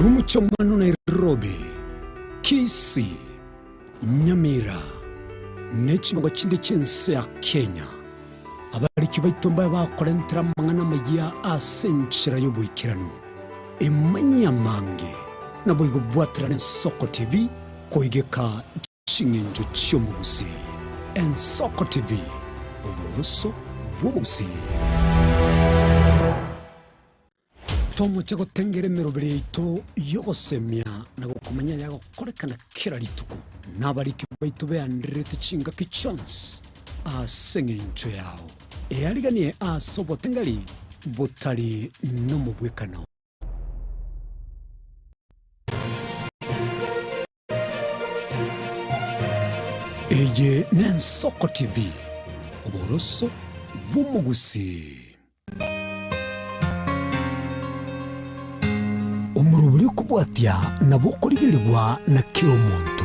Korwa omochie Nairobi, Kisii, Nyamira, ne chingongo chinde chi'ense ya Kenya, abariki baito mbabe bakorentera amang'ana amayia ase enchera y'oboikeranu. Emanyie amange, naboigo bwaterana Ensoko TV koigeka Ching'encho chi'omogusii. Ensoko TV, oboroso bw'omogusii. Tomoche gotengera emeroberi yaito y'ogosemia na gokomanya ayagokorekana kera rituko, na abariki baito beandererete chingaki chionsi ase engencho yao. Eariganie ase obotengeri botari nomobwekano. Eye n'Ensoko TV, oboroso bw'omogusii. Omorobori okobwatia nabo okorigerigwa na kera omonto.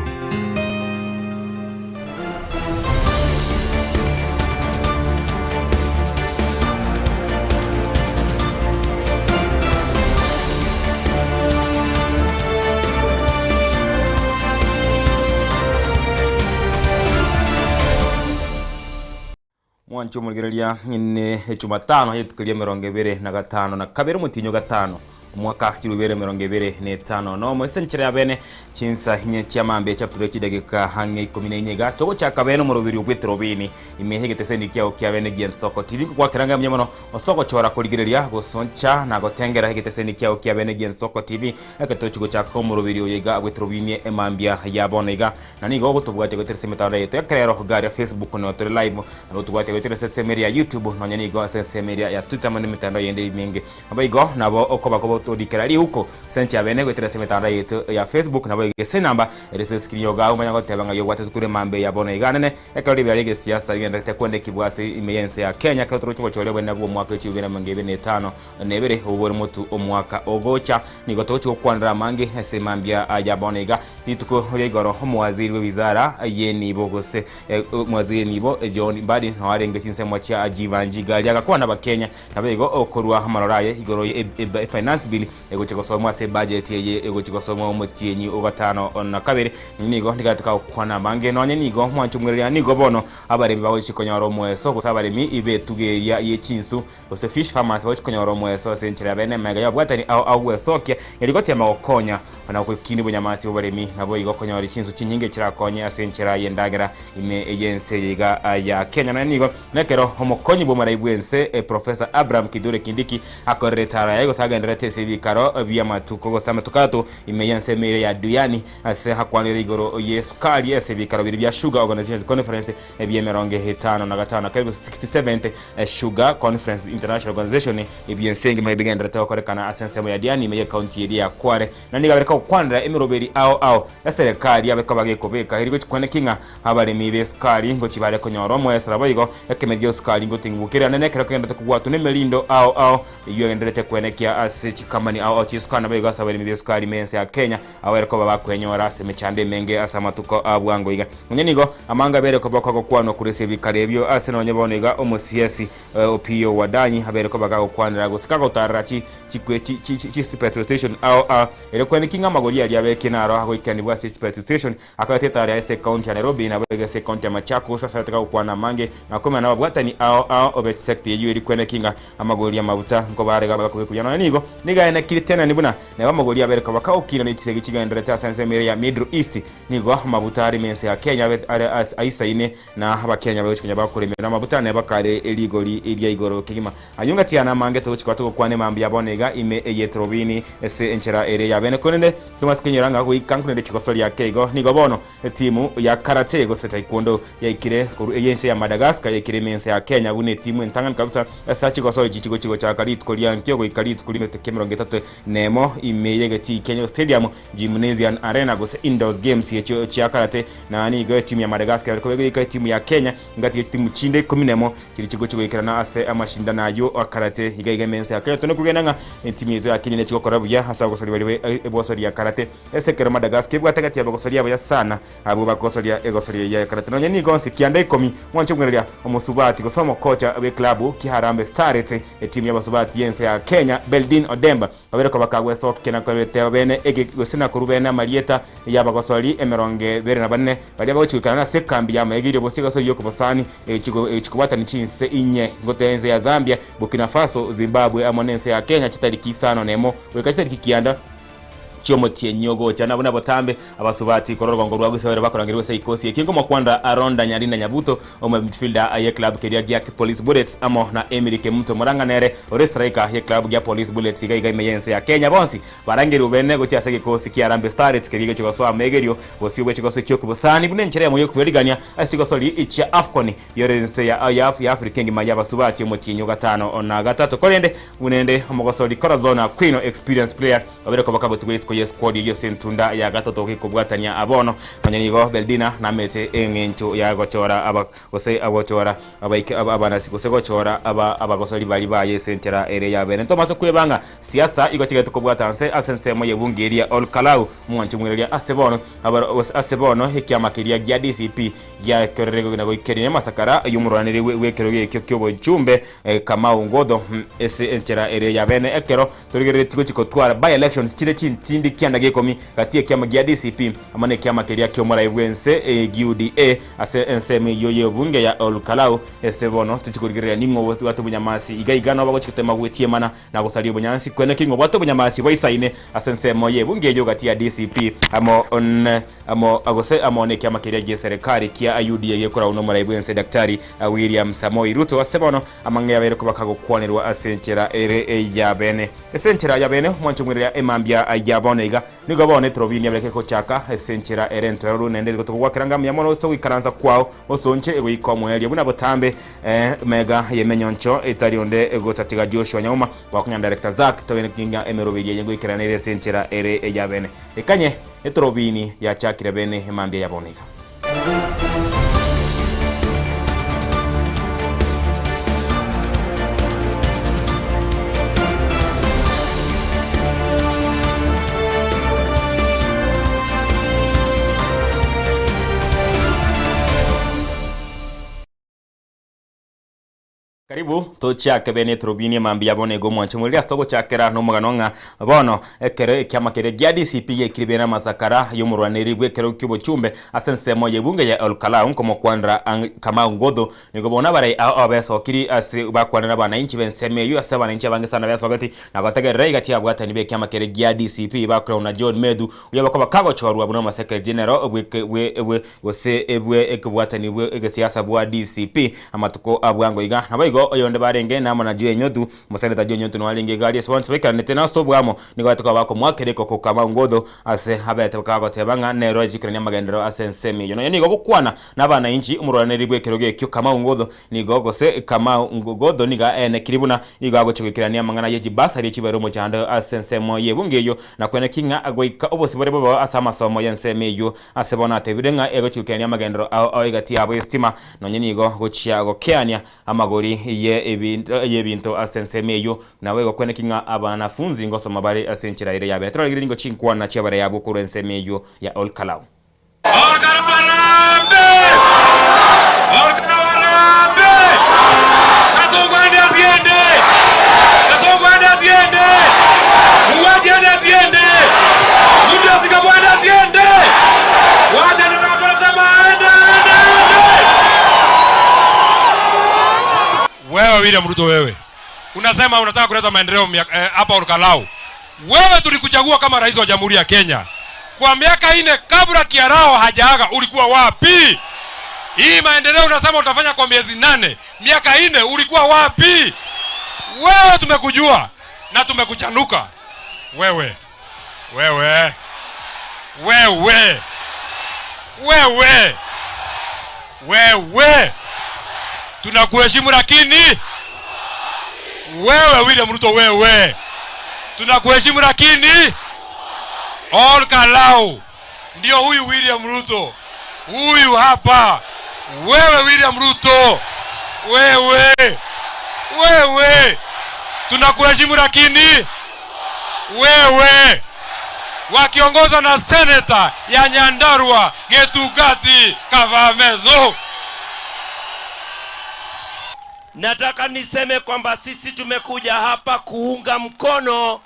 Mwanche omorigereria ng'ine Echumatano y'etuko ria emerongo ebere na gatano na kabere omotienyi o gatano omwaka chilifu ibere emerongo ebere na etano nomo ase enchera ya bene chinsa inye chia mambia chiaturire chidageka ang'e ikomi na inye iga togochaka bene omoroberi bw'etorobini ime y'egeteseni kiao kia bene gi'ensoko TV nkokwakera ng'a mbuya mono ase ogochora korigereria gosoncha na gotengera egeteseni kiao kia bene gi'ensoko TV Ekero tochia gochaka omoroberi oyo iga bw'etorobini emambia ya bono iga, na nigo ogotobwatia goetera ase emetandao yaito ya kerero iga aria Facebook nonya tore live, na gotobwatia goetera ase ensemo eria ya YouTube nonya nigo ase ensemo eria ya Twitter amo nemetandao yende emenge. Naboigo nabo okoba kobotorikera riuko ase enchera ya bene goetera ase emetandao yaito ya Facebook naboigo ase enamba ere ase escreen yoga omanye goteba ng'ai obwate tukure emambia ya bono iga anene ekero ribeera ri'egesiasa rigendererete kwendekibwa ase ime y'ense ya Kenya ekero toroche gochoria obonene bw'omwaka w'echilifu ibere na emerongo ebere na etano. na ebere obore motu omwaka ogocha. Nigo togochia gokwanera amange ase mambia aya bono iga. Rituko ria igoro omowaziri bw'ewizara y'enibo gose omowaziri enibo John Mbadi nao arenge chinsemo chia Jivanjii iga aria agakwana abakenya naboigo okorwa amaroro aye igoro ye finance bill egochia gosomwa ase ebudget eye egochia gosomwa omotienyi o gatano na kabere. Nigo nigataka gokwana amange nonye nigo mwanche omwereria nigo bono abaremi bagochia konyora omoeso gose abaremi b'etugo eria ye chinsu Gose fish farmers bagochia konyora omoeso ase enchera ya bene emega y'obwatani ao agwesokia erio goteema gokonya na gokinia obonyamasi bw'oboremi naboigo konyora chinsu chinyinge chirakonye ase enchera y'endagera ime y'ense eye iga ya Kenya. Nonya nigo nekero omokonyi bw'omorai bw'ense Professor Abraham Kithure Kindiki akorire etaro yaye gose agendererete ase ebikaro bi'amatuko gose amatuko atato ime y'ense ime ya Diani ase akwanire igoro y'esukari ase ebikaro biria bia Sugar Organizations Conference ebi'emerongo etano na gatano na kabere gose 67th Sugar Conference International Organization ebi'ense engima ebigendererete gokorekana ase ensemo ya Diani ime y'ecounty eria ya Kwale na nigo abereka gokwanera emeroberi ao ao eserekari yabe koba gekobeka eri gochi kweneki ng'a abaremi b'esukari ngochi bare konyora omoeso naboigo ekemeri gi'esukari ngoting'igwa kere anene ekero kegendererete kobwatwa nemerindo ao ao eyio egendererete kwenekia ase chikamani ao ao chi'esukari naboigo ase abaremi b'esukari ime y'ense ya Kenya Abaere koba bakwenyora ase emechando emenge ase amatuko a bwango iga. Nonya nigo amanga abere koba kagokwanwa korwa ase ebikaro ebio, ase nonya bono iga omosiesi Opiyo Wadanyi abere koba kagokwanera gose kagotarera chi chikwe chi chi chi petrol station ao ao erio kweneki ng'a amagori aria abekie naro agoikeranigwa ase chi petrol station akabeta etaro yaye ase ecounty ya Nairobi naboigo ase ecounty ya Machakos ase agataka gokwana amange na komenya nababwatani ao ao be chisector eyio erio kweneki ng'a amagori amaguta nkobare iga bakobekwa buya nonya nigo nigo aenekire tenani buna Neba amagori abere koba kagokina ne chisegi chigendererete ase ensemo eria ya Middle East. Nigo amabuta are ime ense ya Kenya abe are ase aisaine na abakenya bagochi konya bakoremerwa amabuta neba kare rigori ria igoro kegima. Ayio ngati yane amange togochi koba togokwana emambia bono iga ime eye Trobini ase enchera eria ya bene korende tomase koinyora ng'a goika nkorende chigosoria ake igo nigo bono Etimu ya karate gose taekwondo yaikire korwa ey'ense ya Madagascar yaikire ime ense ya Kenya buna etimu entang'ani kabisa ase chigoso echi chigochia gochaka rituko ria nkio goika rituko ria emerongo etato nemo ime y'egetii kia Nyayo Stadium, Gymnasium Arena gose Indoors Games echio chia karate na nigo etimu ya Madagascar ere koba egoika etimu ya Kenya ngati ye chitimu chinde ikomi nemo chiria chigochia goikerana ase amashindano ayio a karate iga iga ime ense ya Kenya. Tone kwegena ng'a etimu yaito ya Kenya nechi gokora buya ase abagosori baria be egosoria karate. Ase ekero Madagascar ebwate gati y'abagosoria abaya sana abwo bagosoria egosoria ya karate nonya nigo onsi kianda ikomi mwanche kong'ereria omosubati gose omokocha bw'eklabu kia Harambee Starlets etimu y'abasubati y'ense ya Kenya Beldine Odemba. Novemba babere kobakagwesokia na koreteba bene ege gose na korwa bene amarieta y'abagosori 24 baria bagochia goikerana ase ekambi y'amaegerio gose egosori y'okobosani egochia kobwatania chinse inye ngote ense ya Zambia, Burkina Faso, Zimbabwe amo nense ya Kenya chitariki isano nemo goika chitariki kianda chi'omotienyi ogocha. Na buna botambe abasubati korwa orogongo rwa Gusii babere bakorangerigwa ase eikosi eki nkomokwanda Aronda Nyarinda Nyabuto omo midfielder ye club keria gia Police Bullets amo na Emily Kemunto Murang'a nere ore striker ye club gia Police Bullets iga iga ime y'ense ya Kenya bonsi Barangerigwe bene gochia ase egekosi kia Harambee Starlets keria gegochia gosoa amegerio bosio bwe chigoso chi'okobosani buna enchera eyemo y'okwerigania ase chigosori chia Afcon yore ense ya ya Africa engima y'abasubati omotienyi o gatano na gatato. Korende buna ende omogosori Corazon Aquino experienced player obere koba kagotigwa isiko ye squad eyio ase entunda ya gatato gekobwatania abono nonya nigo Beldina namete eng'encho ya gochora aba gose agochora abaike abanasi gose gochora aba abagosori baria baye ase enchera ere y'abene. Ntomase kwebang'a Siasa igo chigaetwe kobwata nse ase ensemo y'ebunge eria Ol Kalou, omwanchi omwereria ase bono ase bono ekiama keria gia DCP giakorire na goikeria amasakara y'omorwaneri bw'ekerogo ekio ki'obochumbe Kamau Ngotho ase enchera ere y'abene ekero torigereretie gochia kotwara by-elections chire chintindi kianda gia ikomi gati y'ekiama gia DCP amo nekiama keria ki'omorai bw'ense UDA ase ensemo eyio y'ebunge ya Ol Kalou ase bono tochia korigereria ning'o obwate obonyamasi iga iga noba gochia gotema gwetiemana na gosaria obonyansi kwene ki ng'a obwate obonyamasi bwaisaine ase ensemo y'ebunge eyio gati ya DCP amo amo gose amo nekiama keria gi'eserekari kia UDA gekoragwa nomorai bw'ense Daktari William Samoei Ruto. Ase bono amang'e yabeire koba kagokwanerwa ase enchera ere eyabene. Ase enchera yabene omwancho omwereria emambia ya bono iga nigo bono etorobini yabeire kegochaka ase enchera ere entoereru naende nigo tokogwakera ng'a mbuya mono ase ogoikaransa kwao osonche goika omoerio buna botambe Mega y'emenyoncho etari onde gotatiga Joshua Nyauma, gwakonya Director Zack togende king'a emeroberio eye ngoikerana ere ase enchera ere eyabene. Ekanye etorobini yachakire bene emambia ya bono iga. Karibu tochiake bene etorobini emambia bono iga omwanche omoriri ase togochakera nomogano ng'a bono ekero ekiama keria gia DCP giekire bene amasakara y'omorwaneri bw'ekerogo ki'obochumbe ase ensemo y'ebunge ya Olkalau nkomokwanera ang Kamau Ngotho nigo bono abarai ao abesokiri ase bakwanera abanainchi b'ensemo eyio ase abanainchi abange sana besogeti na gotegerera egati y'abwatani b'ekiama keria gia DCP bakorwa na John Methu oyo bakoba kagochorwa buna omosekretary general bwe bwe bwe gose ebwe ekebwatani bwe egesiasa bwa DCP amatuko a bwango iga. Naboigo oyonde barenge namo na Joe Nyothu, omoseneta Joe Nyothu noarenge iga aria ase bonsi baikaranete na ase obwamo nigo baete koba bakomoakera ekoko Kamau Ngotho ase abete bakagoteba ng'a nero achikeranie amagenderero ase ensemo eyio. Nonya nigo gokwana nabanainchi omorwaneri bw'ekerogo ekio Kamau Ngotho nigo gose Kamau Ngotho nigo aenekiri buna nigo agochia goikerania amang'ana ye chibasari chibaire omochando ase ensemo y'ebunge eyio na kweneki ng'a goika obosibore bobeo ase amasomo y'ensemo eyio Ase bono atebire ng'a egochigokerania amagenderero ao ao egati yabo y'esitima, nonye nigo gochia gokeania amagori y'ebinto ase ensemo eyio, naboigo kweneki ng'a abanafunzi ngosoma bare ase enchera ere yabene. Torarigererie nigo chinkwana chi'abare yabwo korwa ensemo eyio ya Ol Kalou. Ol Kalou Harambee! Ol Kalou Harambee! Kasongo ande asiende! Kasongo ande asiende! Muwaji ande asiende! Julius Kabwanda asiende! Wacha ndio sema aende aende aende! Wewe William Ruto wewe unasema unataka kuleta maendeleo hapa eh, Olkalau. Wewe tulikuchagua kama rais wa Jamhuri ya Kenya kwa miaka ine kabla Kiarao hajaaga, ulikuwa wapi? Hii maendeleo unasema utafanya kwa miezi 8, miaka 4 ulikuwa wapi? Wewe tumekujua na tumekuchanuka. Wewe wewe wewe wewe wewe, tunakuheshimu lakini wewe William Ruto, wewe tunakuheshimu lakini Ol Kalou ndio huyu William Ruto, huyu hapa. Wewe William Ruto, wewe wewe, tunakuheshimu lakini wewe, wakiongozwa na seneta ya Nyandarua Getugati Kavamethu. Nataka niseme kwamba sisi tumekuja hapa kuunga mkono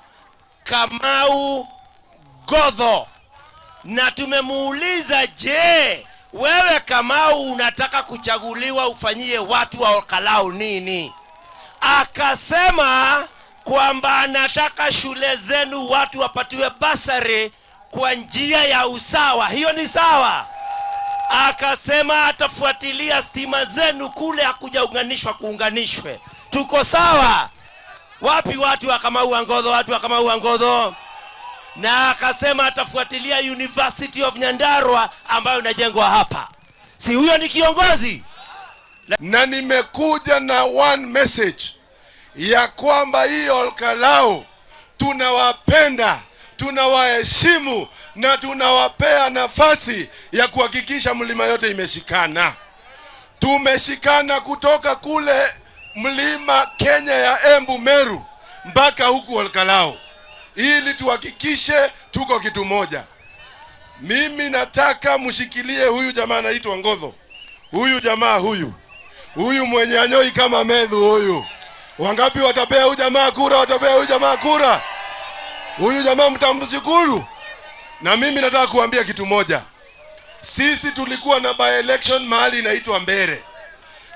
Kamau Godho, na tumemuuliza je, wewe Kamau unataka kuchaguliwa ufanyie watu wa Olkalou nini? Akasema kwamba anataka shule zenu watu wapatiwe basari kwa njia ya usawa. Hiyo ni sawa? Akasema atafuatilia stima zenu kule hakujaunganishwa kuunganishwe. Tuko sawa? Wapi watu wa Kamau wa Ngodho? Watu wa Kamau wa Ngodho. Na akasema atafuatilia University of Nyandarua ambayo inajengwa hapa. Si huyo ni kiongozi? Na nimekuja na one message ya kwamba hii Olkalou tunawapenda, tunawaheshimu na tunawapea nafasi ya kuhakikisha mlima yote imeshikana. Tumeshikana kutoka kule mlima Kenya ya Embu Meru mpaka huku Olkalou ili tuhakikishe tuko kitu moja. Mimi nataka mshikilie huyu jamaa anaitwa Ngodho, huyu jamaa huyu huyu mwenye anyoi kama medhu huyu. Wangapi watapea huyu jamaa kura? Watapea huyu jamaa kura? Huyu jamaa mtamshukuru. Na mimi nataka kuambia kitu moja. Sisi tulikuwa na by election mahali inaitwa Mbere.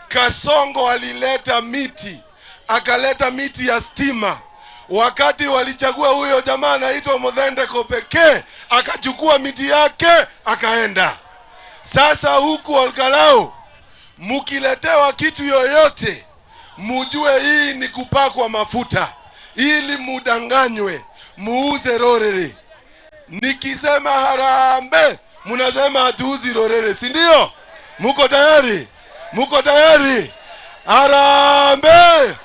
Kasongo alileta miti, akaleta miti ya stima. Wakati walichagua huyo jamaa anaitwa Muthende Kopeke, akachukua miti yake akaenda. Sasa huku Olkalou mukiletewa kitu yoyote, mujue hii ni kupakwa mafuta ili mudanganywe, muuze rorere. Nikisema harambee, munasema hatuuzi rorere, si ndio? Muko tayari? Muko tayari? Harambee!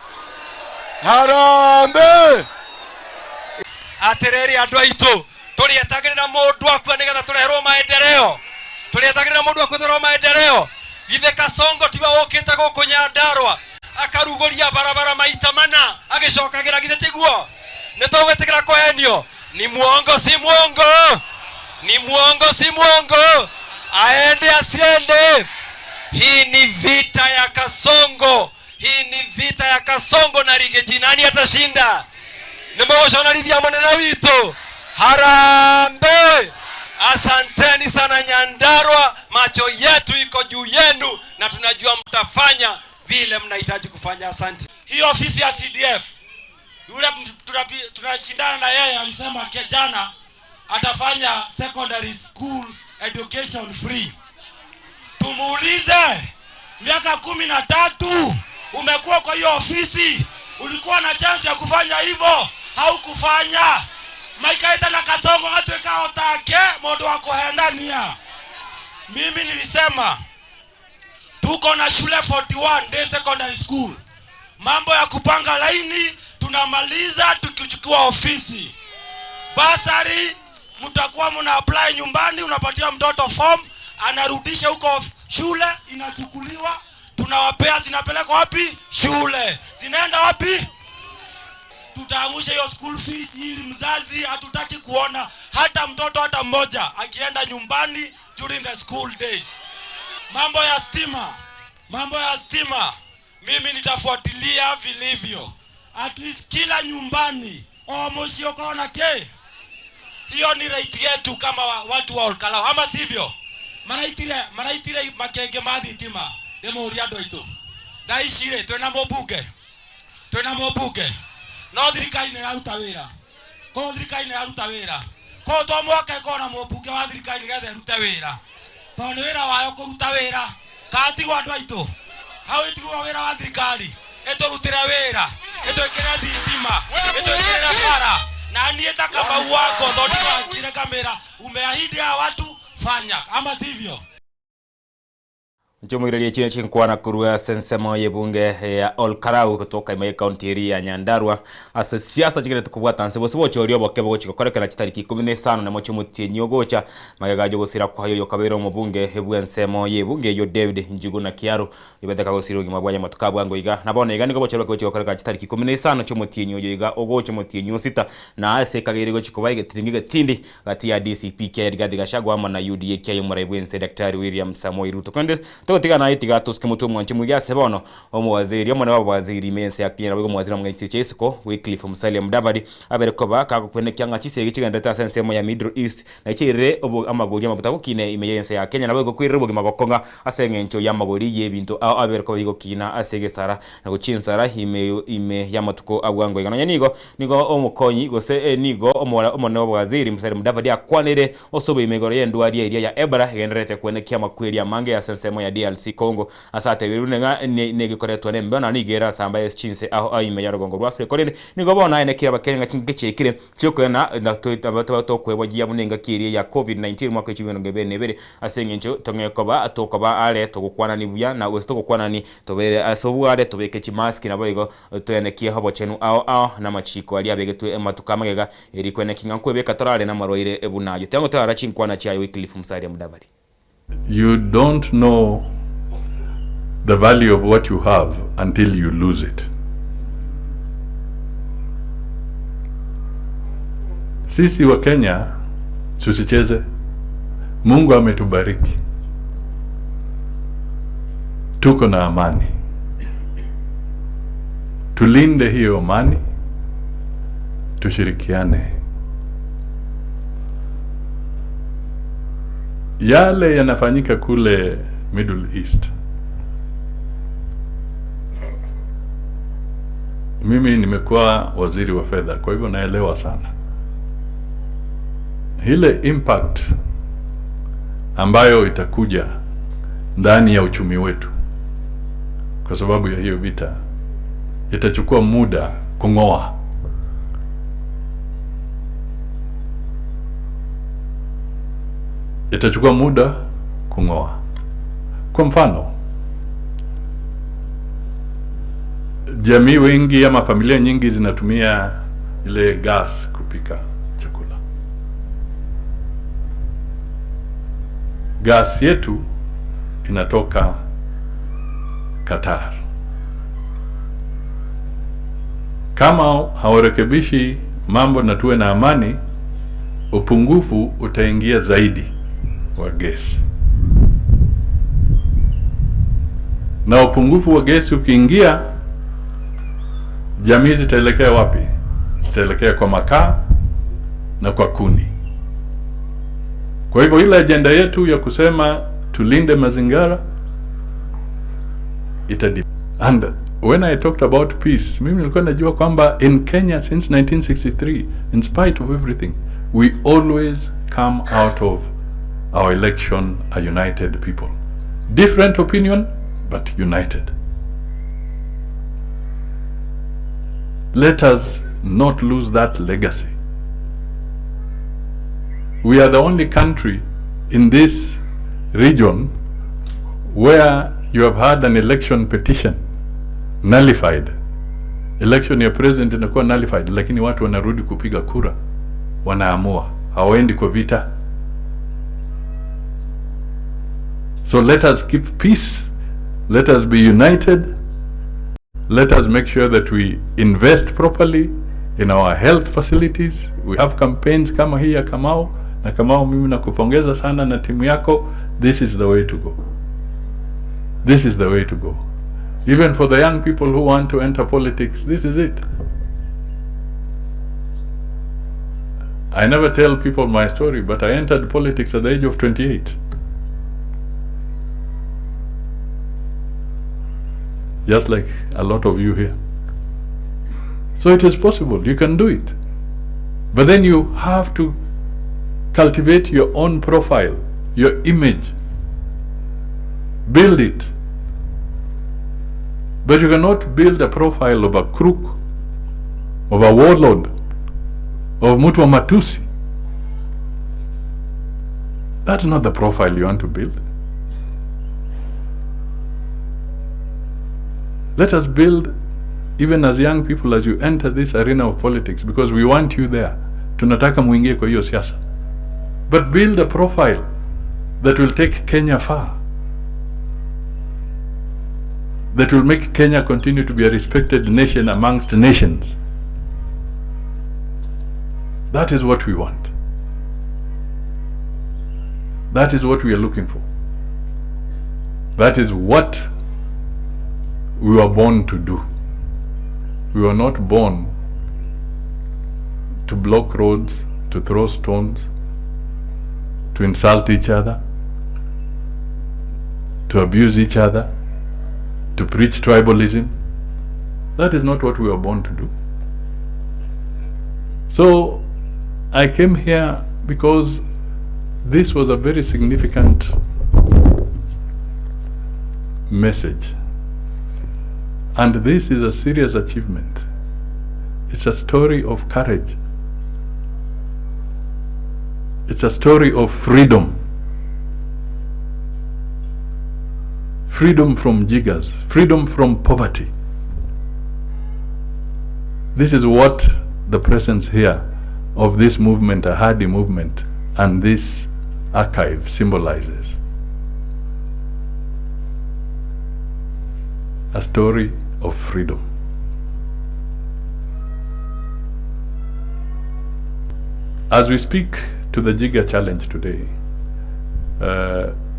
Harambee! Atiriri andu aitu, turietagirira mundu akua nigetha tureherwo maendeleo, turietagirira mundu akua tureherwo maendeleo. Githe Kasongo tiwe ukite guku Nyandarua akaruguria barabara maita mana agicokagira, githe tiguo? Nitugwitigira kuhenio? Ni muongo si muongo? Ni muongo si muongo? Aende asiende? Hii ni vita ya Kasongo, hii ni vita ya Kasongo na Rigiji. Nani atashinda? Nimegoconarithia munene witu. Harambee! Asanteni sana Nyandarua, macho yetu iko juu yenu na tunajua mtafanya vile mnahitaji kufanya. Asante. Hii ofisi ya CDF yule tunashindana na yeye alisema jana atafanya secondary school education free. Tumuulize, miaka 13 umekuwa kwa hiyo ofisi, ulikuwa na chance ya kufanya hivyo, haukufanya. Maikaita na Kasongo atuika otake mundu wa kuhendania. Mimi nilisema tuko na shule 41 day secondary school. Mambo ya kupanga laini tunamaliza tukichukua ofisi. Basari mtakuwa mna apply nyumbani, unapatia mtoto form, anarudisha huko shule, inachukuliwa, tunawapea, zinapelekwa wapi? Shule. Zinaenda wapi? Tutaangusha hiyo school fees ili mzazi, hatutaki kuona hata mtoto hata mmoja akienda nyumbani during the school days. Mambo ya stima, mambo ya stima mimi nitafuatilia vilivyo. At least kila nyumbani o muciĩ ũkona kĩ. Hiyo ni right yetu kama watu wa Olkalou, ama sivyo? Maraitire, maraitire makenge ma thitima. Ndĩmũrie andũ aitũ. Thaa ici rĩ, twĩna mũmbunge. Twĩna mũmbunge. No thirikari nĩ ĩraruta wĩra. Koguo thirikari nĩ ĩraruta wĩra. Koguo to mũhaka ĩkorwo na mũmbunge wa thirikari nĩgetha ĩrute wĩra. Tondũ nĩ wĩra wayo kũruta wĩra. Kana tiguo andũ aitũ? Hau tiguo wĩra wa thirikari. Ĩtũrutĩre wĩra. Ĩtwĩkĩre thitima. Ĩtwĩkĩre bara. Na niĩ ta Kamau wa Ngotho ndigakire kamera. Umeahidi hawa watu, fanya. Ama sivyo? Nchomwirerie chine chinkwana kurua sensemo yebunge ya Olkalou kutoka ime county area ya Nyandarua ase siasa chigere tukubwata nse bose bochorio boke bogochika korekana chitariki 15 na mocho mutienyi ogocha magegajo gosira kwayo yokabera omobunge ebwe ensemo yebunge yo David Njuguna Kiaru ibeteka gosira ogima bwa nyamatuka bwango iga na bono iga nigo bochero gochika korekana chitariki 15 chomotienyi oyo iga ogocha motienyi osita na ase kagere gochika baige tiringi gatindi gati ya DCP kia Rigathi Gachagua ama na UDA kia yomorai bwense Daktari William Samoei Ruto kwende Togotigana aye tiga tosuke motwe omwanche moiga ase bono omowaziri omonene bw'abawaziri ime y'ense ya Kenya naboigo omowaziri omong'aini chia isiko Wycliffe Musalia Mudavadi abere koba kagokwenekia ng'a chisegi chigendererete ase ensemo ya Middle East na chiairire amagori amabuta gokina ime y'ense ya Kenya naboigo koirire obogima gokong'a ase eng'encho y'amagori y'ebinto ao abere koba bigokina ase egesara na gochia ensara ime ime y'amatuko a bwango iga. Nonya nigo nigo omokonyi gose nigo omonene bw'abawaziri Musalia Mudavadi akwanire Ase oboime igoro y'endwari eria ya Ebola egendererete kwenekia amakweri amange ase ensemo ya DRC Congo. Ase atebirwe ng'a negekoretwa nembeo na nigo ere asamba ase chinse ao ao ime ya rogongo rwa Africa. Korende nigo bono aenekeire Abakenya ng'a chingaki chiaikire chiokoena na tobe tokweboyia buna engaki eria ya Covid-19 omwaka wa 2022 ase eng'encho tong'e koba tokoba are togokwanani buya na gose togokwanani tobere ase obware tobeke chimaski naboigo toenekie obochenu ao ao namachiko aria abegetwe amatuko amagega Erio kweneki ng'a nkwebeka torare namarwaire buna ayio. Tiga ngotorara chinkwana chiaye Wycliffe Musalia Mudavadi. You don't know the value of what you have until you lose it. Sisi wa Kenya tusicheze. Mungu ametubariki, tuko na amani, tulinde hiyo amani, tushirikiane. Yale yanafanyika kule Middle East, mimi nimekuwa waziri wa fedha, kwa hivyo naelewa sana ile impact ambayo itakuja ndani ya uchumi wetu kwa sababu ya hiyo vita, itachukua muda kung'oa. Itachukua muda kung'oa. Kwa mfano, jamii wengi ama familia nyingi zinatumia ile gas kupika chakula. Gas yetu inatoka Qatar. Kama hawarekebishi mambo na tuwe na amani, upungufu utaingia zaidi wa gesi, na upungufu wa gesi ukiingia, jamii zitaelekea wapi? Zitaelekea kwa makaa na kwa kuni. Kwa hivyo ile ajenda yetu ya kusema tulinde mazingira itadi. And when I talked about peace, mimi nilikuwa najua kwamba in Kenya since 1963, in spite of everything, we always come out of our election a united people. Different opinion, but united. Let us not lose that legacy. We are the only country in this region where you have had an election petition nullified. Election ya president inakuwa nullified, lakini watu wanarudi kupiga kura, wanaamua, hawaendi kwa vita. So let us keep peace, let us be united, let us make sure that we invest properly in our health facilities. We have campaigns kama hii ya Kamau na Kamau, mimi nakupongeza sana na timu yako. This is the way to go. This is the way to go. Even for the young people who want to enter politics, this is it. I never tell people my story, but I entered politics at the age of 28. Just like a lot of you here. So it is possible, you can do it. But then you have to cultivate your own profile, your image. Build it. But you cannot build a profile of a crook, of a warlord, of mtu wa matusi. That's not the profile you want to build. Let us build, even as young people, as you enter this arena of politics, because we want you there. Tunataka muingie kwa hiyo siasa. But build a profile that will take Kenya far, that will make Kenya continue to be a respected nation amongst nations. That is what we want. That is what we are looking for. That is what we were born to do. We were not born to block roads, to throw stones, to insult each other, to abuse each other, to preach tribalism. That is not what we were born to do. So I came here because this was a very significant message. And this is a serious achievement. It's a story of courage. It's a story of freedom. Freedom from jiggers, freedom from poverty. This is what the presence here of this movement, Ahadi movement, and this archive symbolizes. A story of freedom. As we speak to the Jigger Challenge today,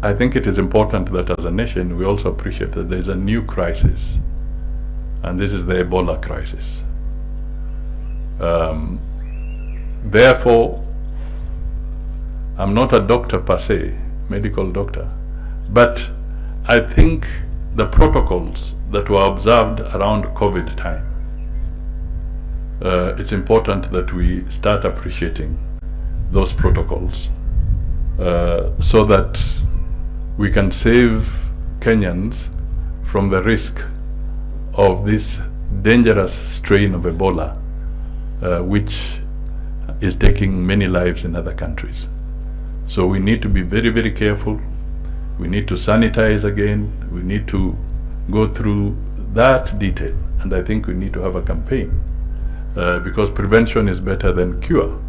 I think it is important that as a nation we also appreciate that there is a new crisis, and this is the Ebola crisis. Therefore, I'm not a doctor per se, medical doctor, but I think the protocols that were observed around COVID time, it's important that we start appreciating those protocols so that we can save Kenyans from the risk of this dangerous strain of Ebola, which is taking many lives in other countries. So we need to be very, very careful. We need to sanitize again. We need to go through that detail. And I think we need to have a campaign because prevention is better than cure.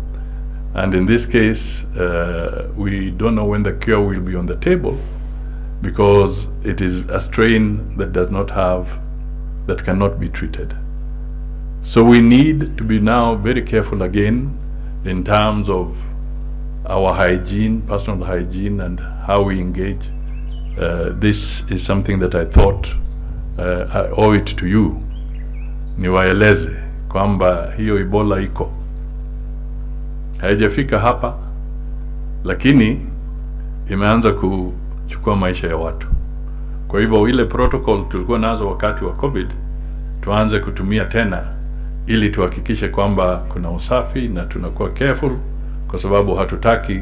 And in this case, we don't know when the cure will be on the table because it is a strain that does not have, that cannot be treated. So we need to be now very careful again in terms of our hygiene, personal hygiene, and how we engage. This is something that I thought I owe it to you, niwaeleze kwamba hiyo Ebola iko, haijafika hapa, lakini imeanza kuchukua maisha ya watu. Kwa hivyo ile protocol tulikuwa nazo wakati wa COVID tuanze kutumia tena, ili tuhakikishe kwamba kuna usafi na tunakuwa careful, kwa sababu hatutaki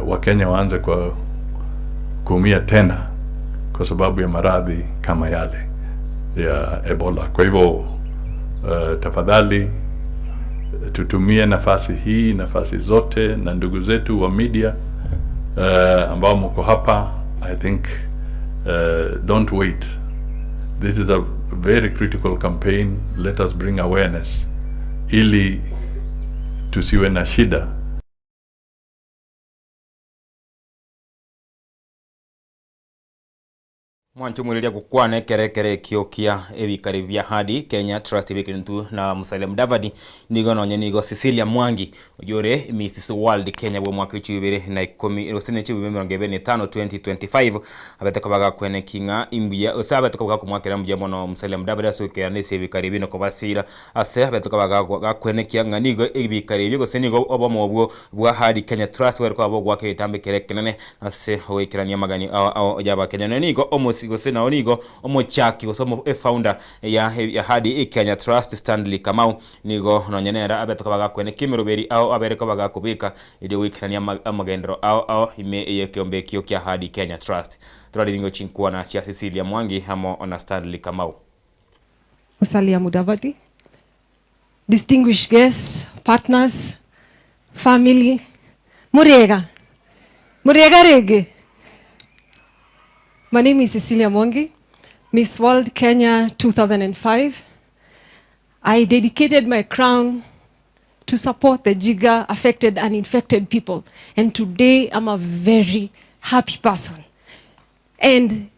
Wakenya waanze kwa kuumia tena kwa sababu ya maradhi kama yale ya Ebola. Kwa hivyo tafadhali tutumie nafasi hii, nafasi zote, na ndugu zetu wa media ambao mko hapa, I think don't wait. This is a very critical campaign. Let us bring awareness ili tusiwe na shida. Mwanche omwereria gokwana ekero ekero ekio kia ebikari bia Ahadi Kenya Trust ebekerentu na Musalia Mudavadi nigo nonye nigo Cecilia Mwangi oyio ore Mrs World Kenya bwa omwaka echio ibere na ikomi gose ne chibube emerongo ebere na etano 2025 abete koba gakweneki ng'a imbuya gose abete koba gakomwakera mbuya mono Musalia Mudavadi ase goikerana ase ebikari ebi na kobasira ase abete koba gakwenekia ng'a nigo ebikari ebio gose nigo obomo obwo bwa Ahadi Kenya Trust bware koba bogoaka egetambe kere ekenene ase ogoikerania amagani ao ao ya abakenya. Nonya nigo omosi gose nao nigo omochaki gose omo efounder ya Ahadi Kenya Trust Stanley Kamau nigo nonya nere abete koba gakwenekia emeroberi ao abere koba gakobeka erio goikerania amagenderero ao ao ime eyekeombe ekio kia Ahadi Kenya Trust. Torariringo chinkwana chia Cecilia Mwangi amo na Stanley Kamau. Musalia Mudavadi, distinguished guests, partners, family, Muriega. Muriega rege. My name is Cecilia Mwangi, Miss World Kenya 2005. I dedicated my crown to support the Jigger affected and infected people. And today I'm a very happy person. And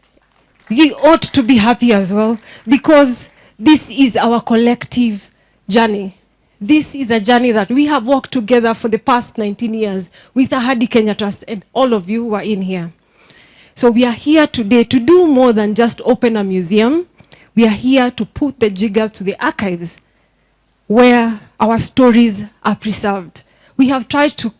we ought to be happy as well, because this is our collective journey. This is a journey that we have walked together for the past 19 years with Ahadi Kenya Trust, and all of you who are in here. So we are here today to do more than just open a museum. We are here to put the jiggers to the archives where our stories are preserved. We have tried to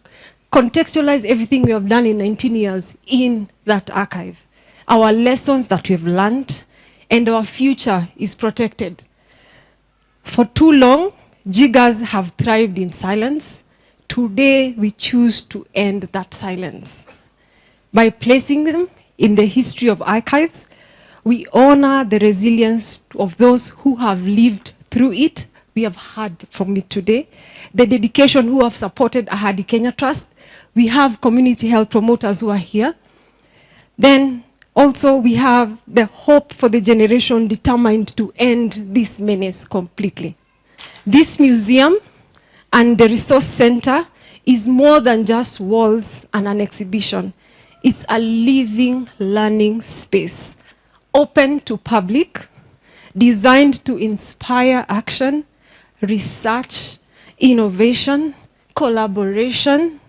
contextualize everything we have done in 19 years in that archive. Our lessons that we've learned and our future is protected. For too long, jiggers have thrived in silence. Today, we choose to end that silence. By placing them in the history of archives, we honor the resilience of those who have lived through it. We have heard from it today. The dedication who have supported Ahadi Kenya Trust. We have community health promoters who are here. Then also we have the hope for the generation determined to end this menace completely. This museum and the resource center is more than just walls and an exhibition. It's a living learning space, open to public, designed to inspire action, research, innovation, collaboration.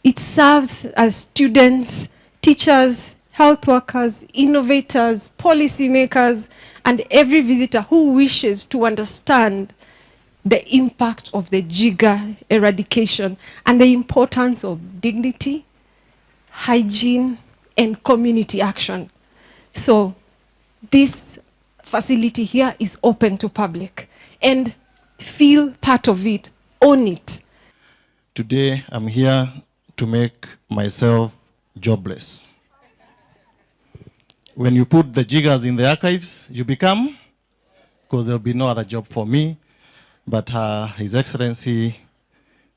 It serves as students, teachers, health workers, innovators, policymakers, and every visitor who wishes to understand the impact of the jigger eradication and the importance of dignity, hygiene, and community action. So this facility here is open to public and feel part of it, own it. Today, I'm here to make myself jobless. When you put the jiggers in the archives, you become, because there'll be no other job for me. But uh, His Excellency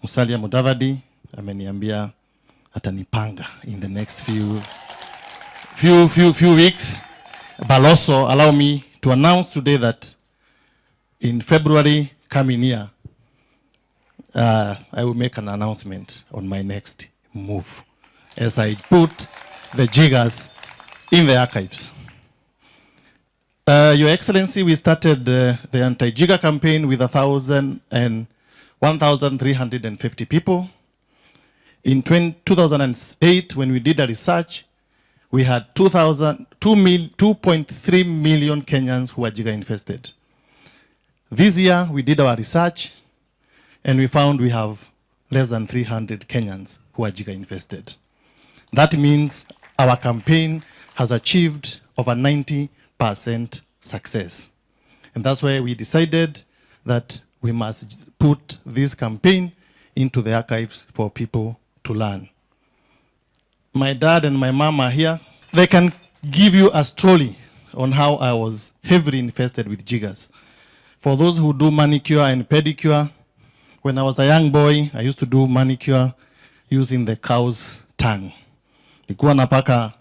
Musalia Mudavadi ameniambia atanipanga in the next few, few, few, few weeks. But also allow me to announce today that in February coming year, uh, I will make an announcement on my next move as I put the jiggers in the archives. Uh, Your Excellency, we started uh, the anti-jigger campaign with 1,350 people. In 20, 2008, when we did a research, we had 2.3 million Kenyans who were jigger infested. This year, we did our research, and we found we have less than 300 Kenyans who are jigger infested. That means our campaign has achieved over 90% success. And that's why we decided that we must put this campaign into the archives for people to learn. My dad and my mom are here. They can give you a story on how I was heavily infested with jiggers. For those who do manicure and pedicure, when I was a young boy, I used to do manicure using the cow's tongue. Nilikuwa napaka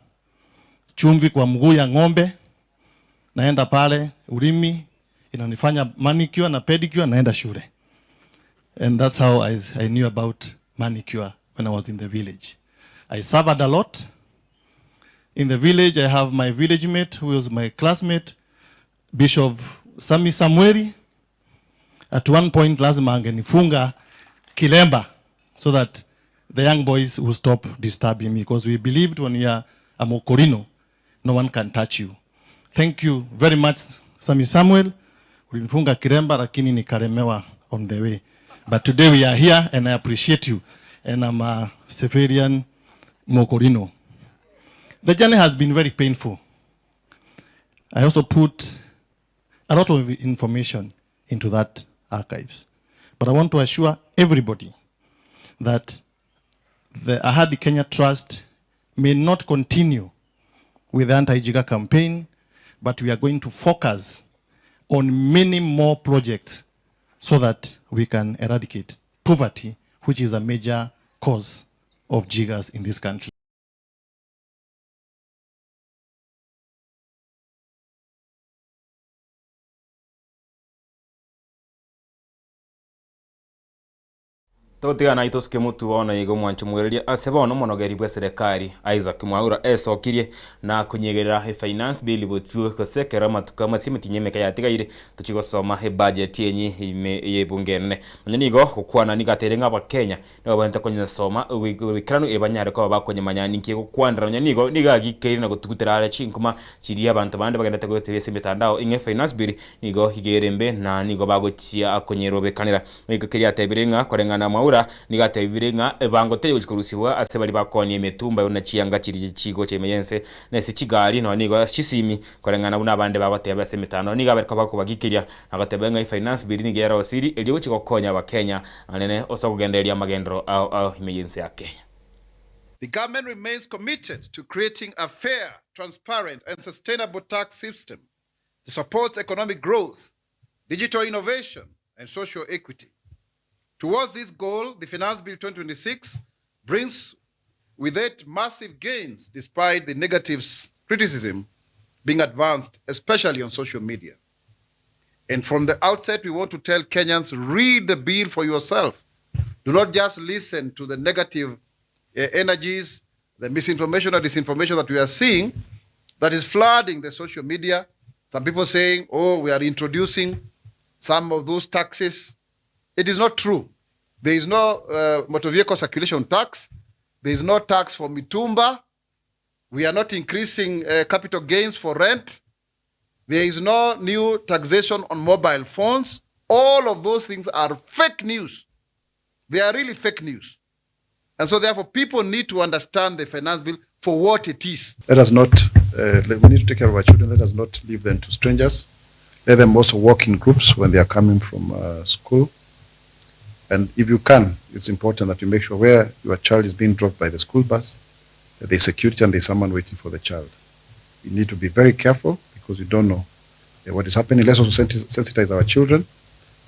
chumvi kwa mguu ya ng'ombe, naenda pale ulimi inanifanya manicure na pedicure, naenda shule. And that's how I, I knew about manicure when I was in the village. I suffered a lot. In the village, I have my village mate who was my classmate, Bishop Sami Samueli. At one point, lazima angenifunga kilemba so that the young boys will stop disturbing me because we believed when you are a Mokorino, no one can touch you. Thank you very much, Sami Samuel. Ulinifunga kilemba lakini nikalemewa on the way. But today we are here and I appreciate you. And I'm a Severian Mokorino. The journey has been very painful. I also put a lot of information into that archives. But I want to assure everybody that the Ahadi Kenya Trust may not continue with the anti-jigger campaign, but we are going to focus on many more projects so that we can eradicate poverty, which is a major cause of jiggers in this country. Togotigana naye tosuke motwe bono iga omwancho moereria ase bono omonogeri bw'eserekari Isaac Mwaura esokirie na konyegerera efinance bill botwe gose ekero amatuko amasie emitinyi emeke yatigaire tochie gosoma ebudget enye ime y'ebunge enene. Nonya nigo gokwana nigo ateire ng'a abakenya nigo babwenerete konyesoma goikeranu ebanyare koba bakonyemanya ninki egokwanera nonya nigo nigo agikeire na gotugutera are chinkuma chiria abanto bande bagenderete goetebia ase emetandao ing'a efinance bill nigo iga ere embe na nigo bagochia konyerobekanera. Goika keria atebire ng'a koreng'ana Mwaura nigo atebire ng'a ebango tegochia korusibwa ase baria bakoonia emetumba buna chianga chiria chigocha ime y'ense, na ase chigari nonya nigo ase chisimi, koreng'ana buna abande bagoteba ase emetandao. Nigo abarikwa bakobagikeria na goteba ng'a efinance bill nigo yarosiri erio gochia gokonya abakenya anene ase okogendereria amagenderero ao ao ime y'ense ya Kenya. The government remains committed to creating a fair, transparent, and sustainable tax system that supports economic growth, digital innovation, and social equity. Towards this goal, the Finance Bill 2026 brings with it massive gains despite the negative criticism being advanced, especially on social media. And from the outset, we want to tell Kenyans read the bill for yourself. Do not just listen to the negative uh, energies, the misinformation or disinformation that we are seeing that is flooding the social media. Some people saying, oh, we are introducing some of those taxes. It is not true. There is no motor vehicle circulation tax. There is no tax for mitumba. We are not increasing capital gains for rent. There is no new taxation on mobile phones. All of those things are fake news. They are really fake news. And so, therefore, people need to understand the finance bill for what it is. Let us not, we need to take care of our children. Let us not leave them to strangers. Let them also walk in groups when they are coming from school. And if you can, it's important that you make sure where your child is being dropped by the school bus, that there's security and there's someone waiting for the child. You need to be very careful because you don't know what is happening. Let's also sensitize our children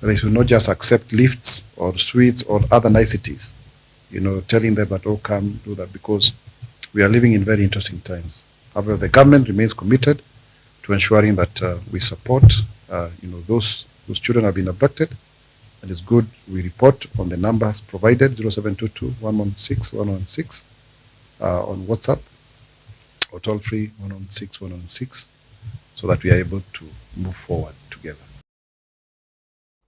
that they should not just accept lifts or sweets or other niceties, telling them that, oh, come do that, because we are living in very interesting times. However, the government remains committed to ensuring that we support those whose children have been abducted. And it's good we report on the numbers provided, 0722 116 116 on WhatsApp or toll free 116 116, so that we are able to move forward together.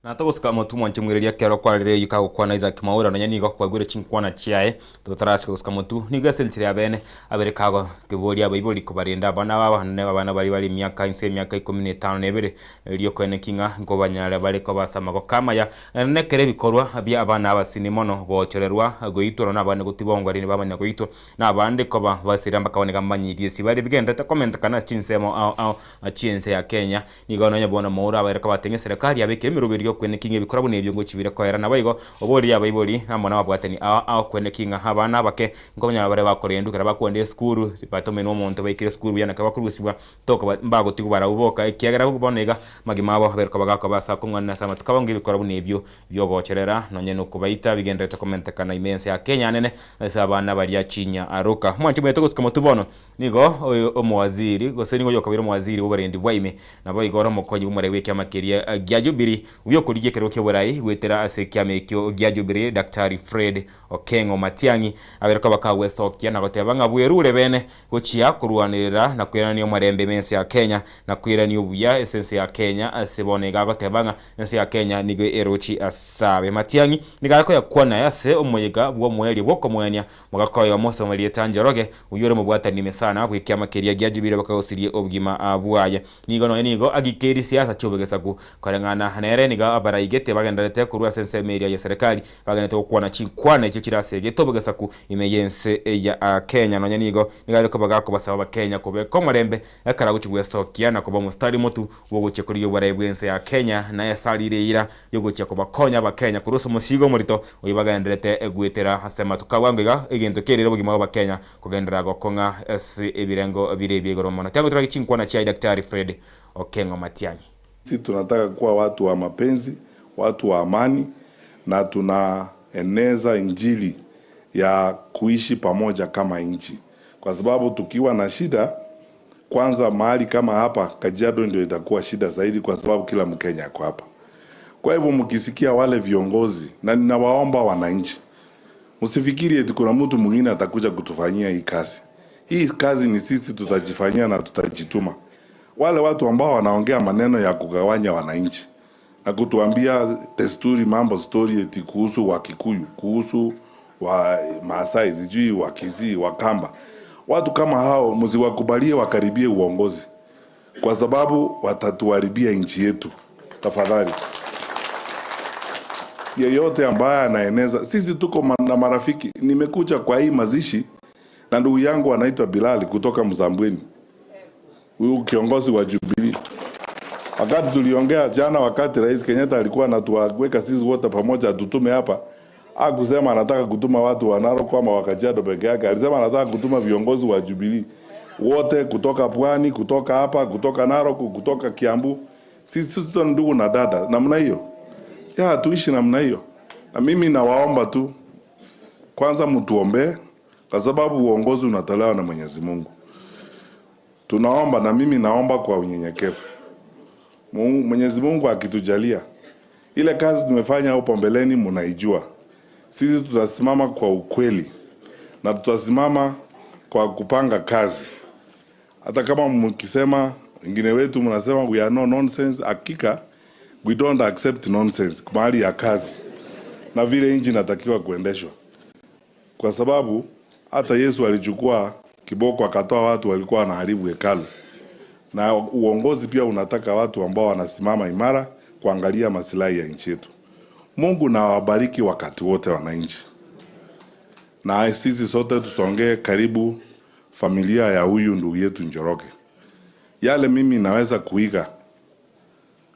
Na togosuka motwe mwanche mwereria ekero kwarire eyio kagokwana Isaac Mwaura nonya nigo kwaigwire chinkwana chiaye totarachika gosuka motwe nigo ase enchera ya bene abere kago keboria abaibori kobarenda abana babo naende abana baria bare emiaka inse emiaka ikomi na etano na ebere erio koeneki ng'a nkobanyare bare koba ase amagoko amaya naende ekero ebikorwa bia abana abasini mono gochorerwa goitwa nonya abande gotibongwa rinde bamanya goitwa na abande koba basira mbaka bono iga mbanyirie ase bare bigenderete komentekana ase chinsemo ao ao chi'ense ya Kenya. Nigo nonya bono mouro abaire kobatengia eserekari abeke emeroberio y'okweneki ng'a ebikora buna ebio ngochibire koera. Naboigo oborie abaibori amo nababwatani ao ao kweneki ng'a abana abake nkobanyora bare bakorendwa ekero bakwenda esukuru, batomenwe omonto baikire esukuru buya naki bakorusibwa tokoba mbagotigwa barabwo boka ekiagera bono iga amagima abo abaire koba gakoba ase akong'ana ase amatuko abo ng'a ebikora buna ebio biogocherera nonya nokobaita bigenderete komentekana ime ense ya Kenya anene ase abana baria chinyaroka. Mwanche mweto gosuka motwe bono. Nigo oyo omowaziri, gose nigo oyokabeire omowaziri bw'oborendi bwa ime, naboigo ore omokonyi bw'omorei bw'ekiama keria gia Jubilee bw'okorigia ekerogo ki'oborai goetera ase ekiama ekio gia Jubilee, Daktari Fred Okengo Matiang'i abeire koba kagwesokia na goteba ng'a bwerure bene gochia korwanerera na koirania omorembe ime ense ya Kenya na koirania obuya ase ense ya Kenya ase bono iga agoteba ng'a ense ya Kenya nigo erochi asabe. Matiang'i nigo akoyakwana ase omoyega bw'omoerio bw'okomoenia Mogaka oyomo ase omorieta Njoroge, oyio ore omobwatani ime sana bw'ekiama keria gia Jubilee bakagosirie obogima bwaye. Nigo nonya nigo agikeiri siasa chi'obogesaku. Koreng'ana nere nigo abaraigete bagendererete korwa ase ensemo eria y'eserekari bagendererete gokwana chinkwana echio chire ase egete obogesaku ime y'ense ya Kenya. Nonya nigo nigo are koba gakobasaba abakenya kobeka omorembe ekero agochia gwesokia na koba omositari motu bw'ogochia korigia oborai bw'ense ya Kenya na esarire eira y'ogochia kobakonya Abakenya korwa ase omosigo omorito oyio bagendererete goetera ase amatuko abwango iga egento kerire obogima bw'Abakenya kogenderera gokong'a ase ebirengo bire ebia igoro mono. Tiango torage chinkwana chiaye Daktari Fred Okengo Matiang'i. Sisi tunataka kuwa watu wa mapenzi, watu wa amani na tunaeneza injili ya kuishi pamoja kama nchi, kwa sababu tukiwa na shida kwanza, mahali kama hapa Kajiado ndio itakuwa shida zaidi, kwa sababu kila Mkenya ako hapa. Kwa hivyo mkisikia wale viongozi, na ninawaomba wananchi, msifikiri eti kuna mtu mwingine atakuja kutufanyia hii kazi. Hii kazi ni sisi tutajifanyia na tutajituma. Wale watu ambao wanaongea maneno ya kugawanya wananchi na kutuambia desturi, mambo story eti kuhusu Wakikuyu, kuhusu wa Maasai, sijui Wakisii, Wakamba, watu kama hao msiwakubalie wakaribie uongozi, kwa sababu watatuharibia nchi yetu. Tafadhali, yeyote ambaye anaeneza, sisi tuko na marafiki. Nimekuja kwa hii mazishi na ndugu yangu anaitwa Bilali kutoka Mzambweni, huyu kiongozi wa Jubilee. Wakati tuliongea jana, wakati Rais Kenyatta alikuwa anatuweka sisi wote pamoja atutume hapa, hakusema anataka kutuma watu wa Narok ama wa Kajiado peke yake, alisema anataka kutuma viongozi wa Jubilee wote kutoka Pwani, kutoka hapa, kutoka Narok, kutoka Kiambu. Sisi tuta ndugu na dada namna hiyo, ya tuishi namna hiyo. Na mimi nawaomba tu kwanza mtuombee, kwa sababu uongozi unatolewa na Mwenyezi Mungu. Tunaomba na mimi naomba kwa unyenyekevu. Mwenyezi Mungu akitujalia ile kazi tumefanya hapo mbeleni, mnaijua. Sisi tutasimama kwa ukweli na tutasimama kwa kupanga kazi. Hata kama mkisema wengine wetu mnasema we are no nonsense, hakika we don't accept nonsense mahali ya kazi na vile nchi inatakiwa kuendeshwa, kwa sababu hata Yesu alichukua kiboko akatoa watu walikuwa wanaharibu hekalu, na uongozi pia unataka watu ambao wanasimama imara kuangalia masilahi ya nchi yetu. Mungu na awabariki wakati wote wananchi, na sisi sote tusongee karibu familia ya huyu ndugu yetu Njoroge. Yale mimi naweza kuiga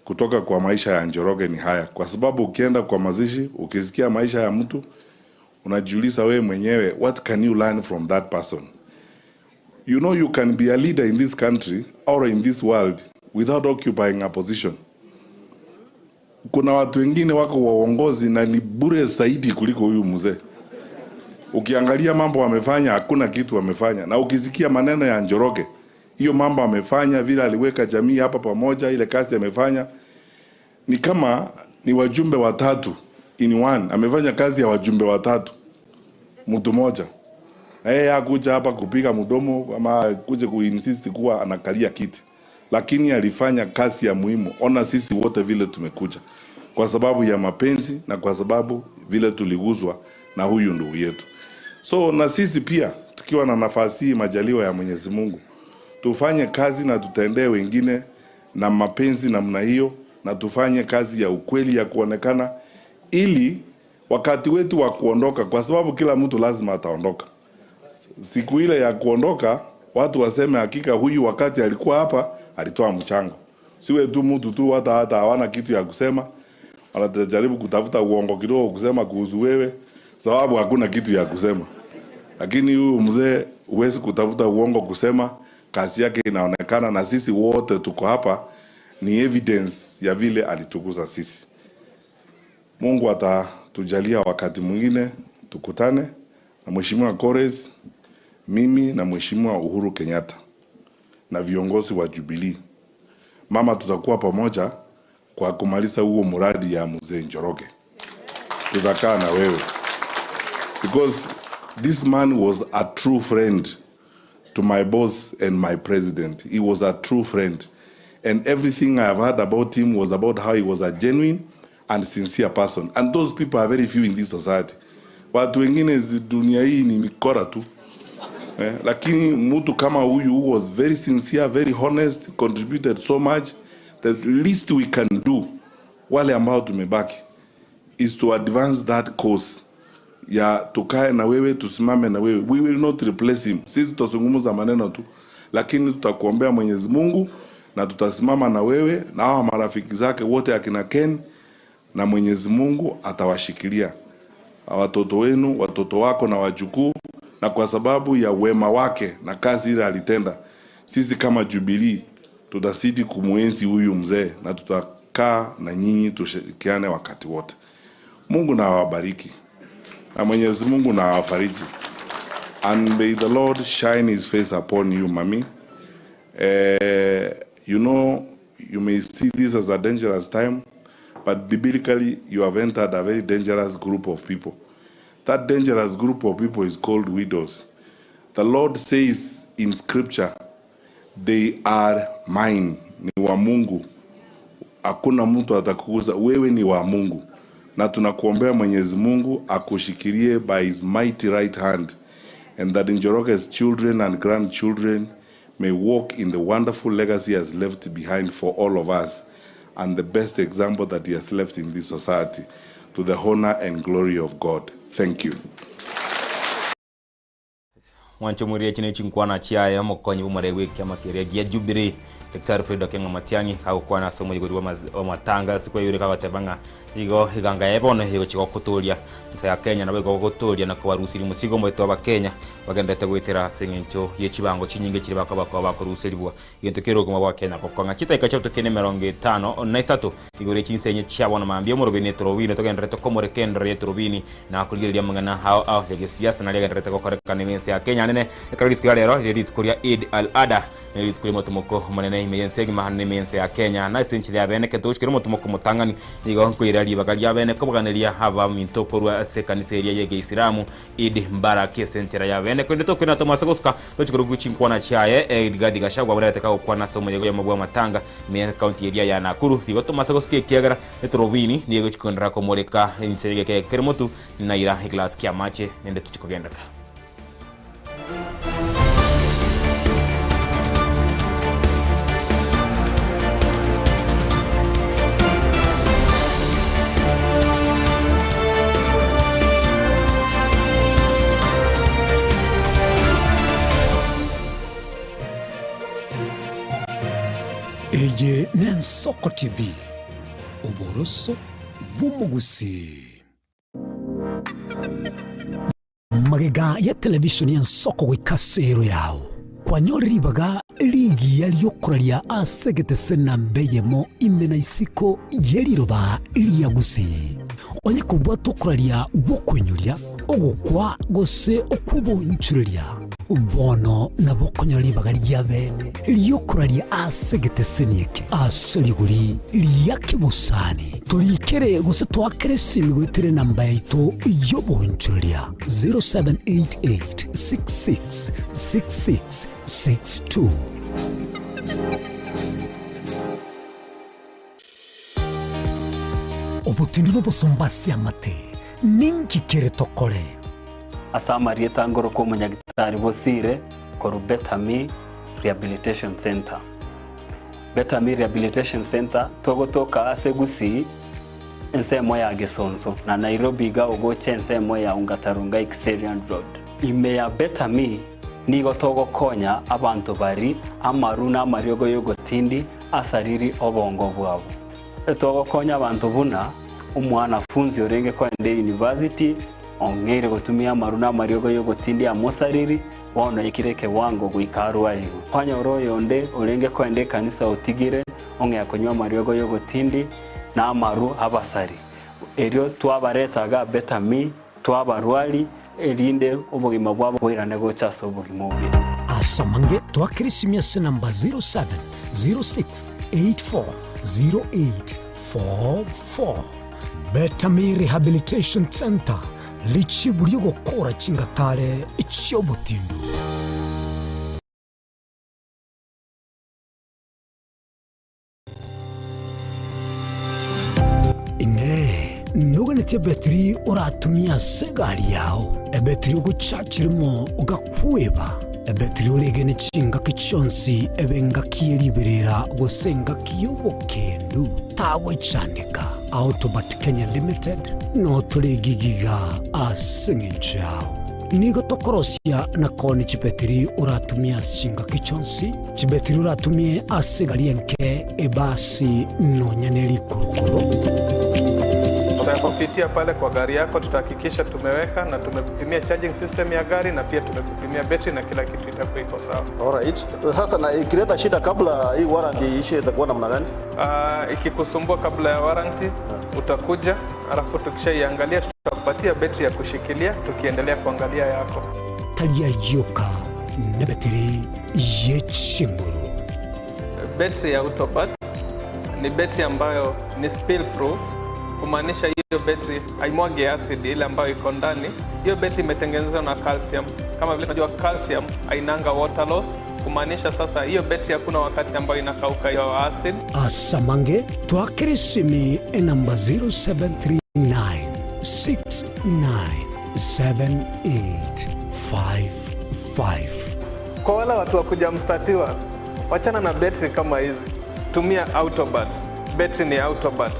kutoka kwa maisha ya Njoroge ni haya, kwa sababu ukienda kwa mazishi, ukisikia maisha ya mtu unajiuliza wewe mwenyewe, what can you learn from that person? You know you can be a leader in this country or in this world without occupying a position. Kuna watu wengine wako wa uongozi na ni bure zaidi kuliko huyu mzee. Ukiangalia mambo wamefanya, hakuna kitu wamefanya, na ukisikia maneno ya Njoroge, hiyo mambo amefanya, vile aliweka jamii hapa pamoja, ile kazi amefanya, ni kama ni wajumbe watatu in one. Amefanya kazi ya wajumbe watatu mtu mmoja. Na yeye hakuja hapa kupiga mdomo ama kuja kuinsist kuwa anakalia kiti, lakini alifanya kazi ya muhimu. Ona sisi wote vile tumekuja kwa sababu ya mapenzi na kwa sababu vile tuliguzwa na huyu ndugu yetu. So na sisi pia tukiwa na nafasi hii, majaliwa ya Mwenyezi Mungu, tufanye kazi na tutendee wengine na mapenzi namna hiyo, na tufanye kazi ya ukweli ya kuonekana, ili wakati wetu wa kuondoka, kwa sababu kila mtu lazima ataondoka. Siku ile ya kuondoka, watu waseme hakika huyu wakati alikuwa hapa alitoa mchango. Siwe tu mtu tu hata hawana kitu ya kusema, wanajaribu kutafuta uongo kidogo kusema kuhusu wewe, sababu hakuna kitu ya kusema. Lakini huyu mzee huwezi kutafuta uongo kusema, kazi yake inaonekana, na sisi wote tuko hapa ni evidence ya vile alitukuza sisi. Mungu atatujalia wakati mwingine tukutane na Mheshimiwa Kores, mimi na Mheshimiwa Uhuru Kenyatta na viongozi wa Jubilee. Mama, tutakuwa pamoja kwa kumaliza huo mradi ya mzee Njoroge. Tutakaa na wewe because this man was a true friend to my boss and my president. He was a true friend. And everything I have heard about him was about how he was a genuine and sincere person. And those people are very few in this society. Watu wengine dunia hii ni mikora tu. Lakini mtu kama huyu who was very sincere, very honest, contributed so much, the least we can do, wale ambao tumebaki, is to advance that cause ya tukae na wewe, tusimame na wewe. We will not replace him. Sisi tutazungumza maneno tu, lakini tutakuombea Mwenyezi Mungu na tutasimama na wewe na hawa marafiki zake wote akina Ken, na Mwenyezi Mungu atawashikilia watoto wenu, watoto wako na wajukuu, na kwa sababu ya wema wake na kazi ile alitenda, sisi kama Jubilee tutazidi kumuenzi huyu mzee na tutakaa na nyinyi tushirikiane wakati wote. Mungu na awabariki na Mwenyezi Mungu na awafariji. And may the Lord shine his face upon you, mami. You know, you may see this as a dangerous time, But biblically you have entered a very dangerous group of people. That dangerous group of people is called widows. The Lord says in scripture, they are mine, ni wa Mungu. Hakuna mtu atakuguza, wewe ni wa Mungu. Na tunakuombea Mwenyezi Mungu akushikilie by his mighty right hand and that Njoroge's children and grandchildren may walk in the wonderful legacy he has left behind for all of us and the best example that he has left in this society to the honor and glory of God. Thank you. Mwanche moirie echi nechinkwana chiaye omokonyi bw'omorei bw'ekiama keria gia Jubilee Daktari Fred Okengo Matiang'i kagokwana ase omoigori bw'amatanga ase kwaigure kagoteba ng'a igo eganga yaye bono egochia gokotoria ense ya Kenya nabo igo gogotoria na kobarusiria omosigo omoito abakenya bagenderete goetera ase eng'encho ye chibango chinyinge chiria bakoba koba bakoruserigwa Egento kere obogima bwa Kenya gokong'a chidaeka chiato kende emerongo etano na isato igoro ye chinsa enye chia bono mambia omorobini etorobini togendererete komoreka endoro y'etorobini na korigereria amang'ana ao ao ya gesiasa naria agendererete gokorekana ime ense ya Kenya nene ekero rituko ria rero rire rituko ria Eid al-Adha ne rituko ri'omotomoko omonene ime y'ense egima na ime y'ense ya Kenya na ase enchera ya bene ekero togochikera omotomoko omotang'ani nigo nkoira ribaga ria bene koboganeria abaminto korwa ase ekanisa eria y'egeisiramu Eid Mubarak ase enchera ya bene korende tokoirana tomase gosuka Tochia korokigwa chinkwana chiaye, Rigathi Gachagua aborerete kagokwana ase omoyega oyomo bw'amatanga ime y'ekaunti eria ya Nakuru. Igo tomase gosuka ekiagera eturubini nigo egochia kogenderera komoreka inse y'egeka eke kere motu naira eglass ki'amache naende tochie kogenderera. Eye n'Ensoko TV, oboroso bw'omogusii. Magega ya televishoni y'Ensoko goika ase ero yao, kwanyore ribaga rigiya ri'okoraria ase egetese namba eyemo ime na isiko ye riroba ria Gusii. Onye kobwata okoraria gw'okoinyoria, ogokwa gose okw'obonchureria, bono nabo okonyora ribaga ri'abeene ri'okoraria ase egeteseni eke ase rigori ria kebosani. Torikere gose toakere esimi goetera enamba yaito y'obonchoreria 0788 66 66 62. Obotindu nobosomba ase amate, ninki kere tokore? Ase amarieta ngoroka omonyagitari Bosire korwa Betami Rehabilitation Centre. Betami Rehabilitation Centre togotoka ase Gusii ensemo ya Gesonso na Nairobi iga ogocha ensemo ya Ongata Rongai Kiserian Road. Ime ya Betami nigo togokonya abanto bari amaru na amariogo yogotindi asariri obongo bwabo. Togokonya abanto buna omwanafunzi orenge koenda eyunivasiti ong'eire gotumia amaru na amariogo y'ogotindia amosariri, bono aikire ekewango goika arwarigwe. Kwanyora oyonde orenge koenda ekanisa otigire ong'ea konywa amariogo y'ogotindi na amaru abasari. Erio twabareta iga Betami, twabarwari, erinde obogima bwabo boirane gocha ase obogima obuya. Ase amange toakere esimi ase namba 0706840844. Betami Rehabilitation Centre, richibu ri'ogokora chingatare chi'obotindu. Inee! Noganetie ebetiri oratumie ase egari yao, ebetiri ogochachi rimo ogakweba, ebetiri oregene chingaki chionsi ebe engaki ye riberera gose engaki y'obokendu? Tagwechandeka. Autobat Kenya Limited notore egigiga ase eng'encho yao. Nigo tokorosia na koonia chibetiri oratumie ase chingaki chionsi, chibetiri oratumie ase egari enke, ebasi, nonya ne rikurukuru. Tutakupitia pale kwa gari yako, tutahakikisha tumeweka na tumekupimia charging system ya gari na pia tumekupimia betri na kila kitu itakuwa iko sawa. Alright. Sasa na ikileta shida kabla hii warranty iishe itakuwa namna gani? Ikikusumbua kabla ya warranty utakuja, alafu tukishaiangalia tutakupatia betri ya kushikilia tukiendelea kuangalia yako. Tari ayio ka nebetiri ye chinguru. Betri ya Autobat Ni betri ambayo ni spill proof, kumaanisha hiyo betri haimwagi acid ile ambayo iko ndani. Hiyo betri imetengenezwa na calcium. Kama vile tunajua calcium hainanga water loss, kumaanisha sasa hiyo betri hakuna wakati ambayo inakauka hiyo acid. Asamange twakere esimi enamba 0739 697855. Kwa wale watu wa kujamstatiwa, wachana na betri kama hizi, tumia Autobat. Betri ni Autobat.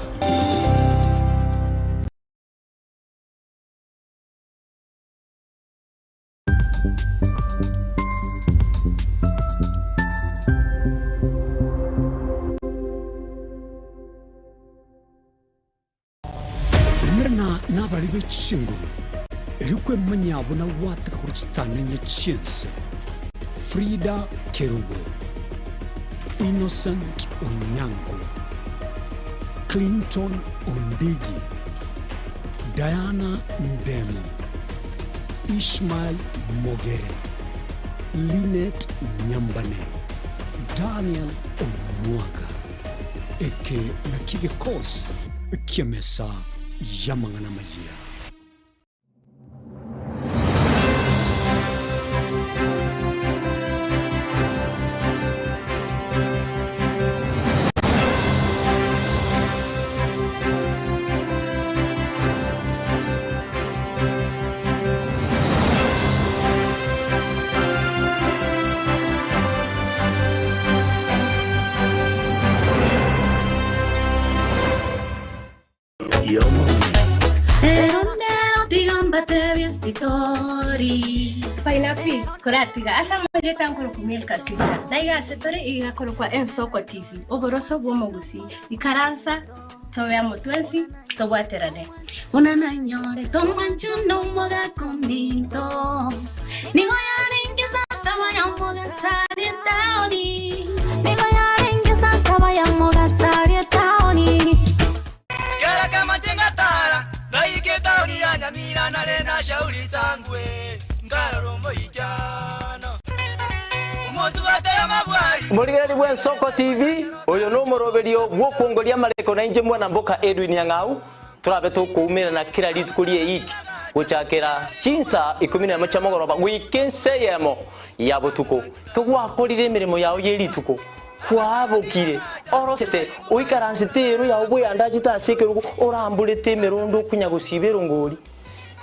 Umerana nabarari be chinguru, erio kwemanyia buna gwateka korwa chitanenye chi'ense. Frida Kerubo, Innocent Onyango, Clinton Ondigi, Diana Ndemo, Ishmael Mogere, Linet Nyambane, Daniel Omwaga. Eke nakio gekosi ki'emesa y'amang'ana amayia. Painapi koratiga ase amarieta nkorokwa Milka Sibira, na iga ase tore iga korokwa Ensoko TV, oboroso bw'omogusii. Ikaransa tobe amo twensi tobwaterane. Buna nanyorete omwancho nomogaka ominto, nigo yarenge saa saba ya mogaso aria etaoni. Nigo yarenge saa saba ya mogaso aria etaoni. Kera kamache ngatara ngaika etaoni ya Nyamira nare na shauri sangwe nkarora omoichano omosubate amabwari. Morigereri bw'Ensoko TV, oyo nomoroberio bw'okwongoria amareko na inche mwana mboka Edwin Nyang'au, torabe tokoumerana kera rituko ri'eiki gochakera chinsa ikomi nemo chia mogoroba goika ense eyemo ya botuko. Kegwakorire emeremo yao ye rituko, kwabokire orosete oikaransete ero yao bweyandachete ase ekerogo oramborete emerondo okonya gosiba erongori.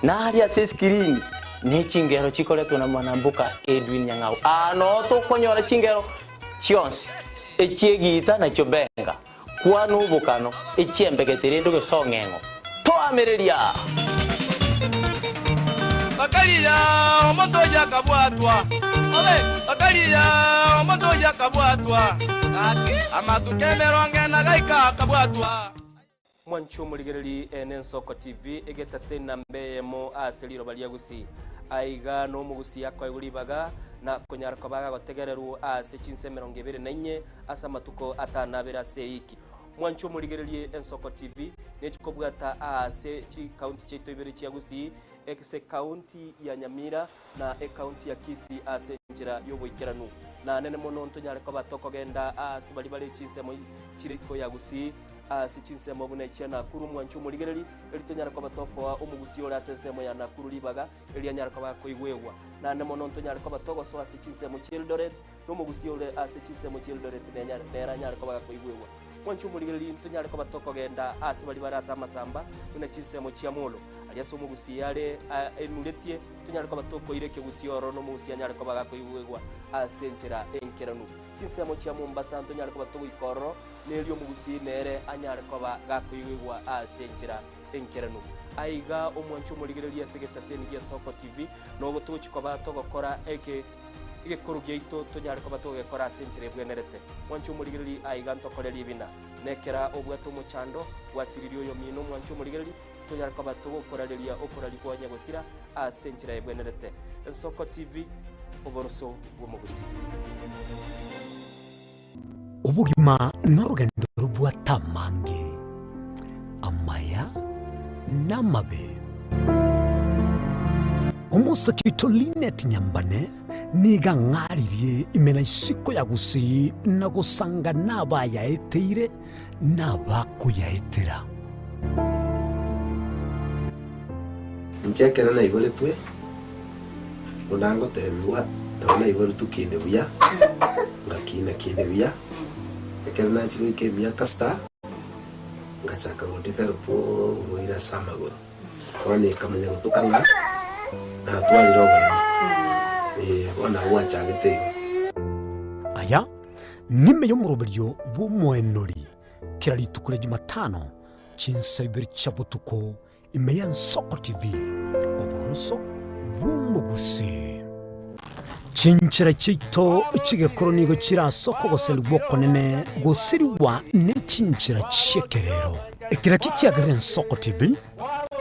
Na aria ase eskirini ne chingero chikoretwe na mwanamboka Edwin Nyang'au. Aa noo tokonyora chingero chionsi, echi'egiita na chiobenga, kwana obokano, echi'embegete rende ogesong'eng'o. Toamereria! Bakaria omonto oyio akabwatwa, obe, bakaria omonto oyio akabwatwa, amatuko emerongo ena gaika akabwatwa. Mwanche omorigereri ene Ensoko TV egetase enamba eyemo ase riroba ria Gusii. Aiga nomogusii akoegwa ribaga na konyara koba agagotegererwa ase chinsa 24 ase amatuko atanabere ase eiki. Mwanche omorigererie Ensoko TV nechikobwata aase chikaunti chiaito ibere chia Gusii ase ekaunti ya Nyamira na ekaunti ya Kisii ase enchera y'oboikeranu. Na nene mono ntonyare koba tokogenda aase baria bare chinsemo chire isiko ya Gusii Ase chinsemo buna echia Nakuru mwanche omorigereri, erio tonyare koba tokoa omogusii ore ase ensemo ya Nakuru ribaga, erio anyare koba akoigwegwa. Naende mono ntonyare koba togosoa ase chinsemo chi'Eldoret, na omogusii ore ase chinsemo chi'Eldoret nenyare nere anyare koba gakoigwegwa. Mwanche omorigereri, ntonyare koba tokogenda ase baria bare ase amasamba, buna chinsemo chia Molo, aria ase omogusii are enuretie, tonyare koba tokoira ekegusii ororo na omogusii anyare koba gakoigwegwa ase enchera enkeranu. Chinsemo chia Mombasa ntonyare koba togoika ororo, Nerio omogusii nere anyare koba gakoigwegwa ase enchera enkeranu. Aiga omwanche omorigereria ase egetaseni gia Soko TV, nogo togochi koba togokora eke egekoro giaito tonyare koba togegekora ase enchera ebwenerete. Mwanche omorigereri aiga ntokore ribina. Nekera obwate omochando, gwasiririe oyomino omwanche omorigereri, tonyare koba togokorareria okoraria kwa nyagosira ase enchera ebwenerete. Ensoko TV, oboroso bw'omogusii. Obogima norogendo robwate amange, amaya na amabe. Omosake oito Linet Nyambane nigo ang'aririe ime na isiko ya Gusii na gosanga nabayaeteire na abakoyaetera. Inche ekero naiboretwe, buna ngotebigwa, nabo naiboretwe kinde buya, ngakina kinde buya, ekero nachia goika emiaka sita, ngachaka godevelop oborwaire ase amagoro. Bono ekamanya gotoka ng'a natwarire oboremo, eh, bono nabo gwachagete igo. Aya nime y'omoroberio bw'omoenori kera rituko ria Jumatano chinsa ibere chia botuko ime y'Ensoko TV, oboroso bw'omogusii. Chinchera chiaito chi'egekoro nigo chire ase okogoserigwa okonene gosirigwa ne chinchera chi'ekerero. Ekero ekio kiagerire Ensoko TV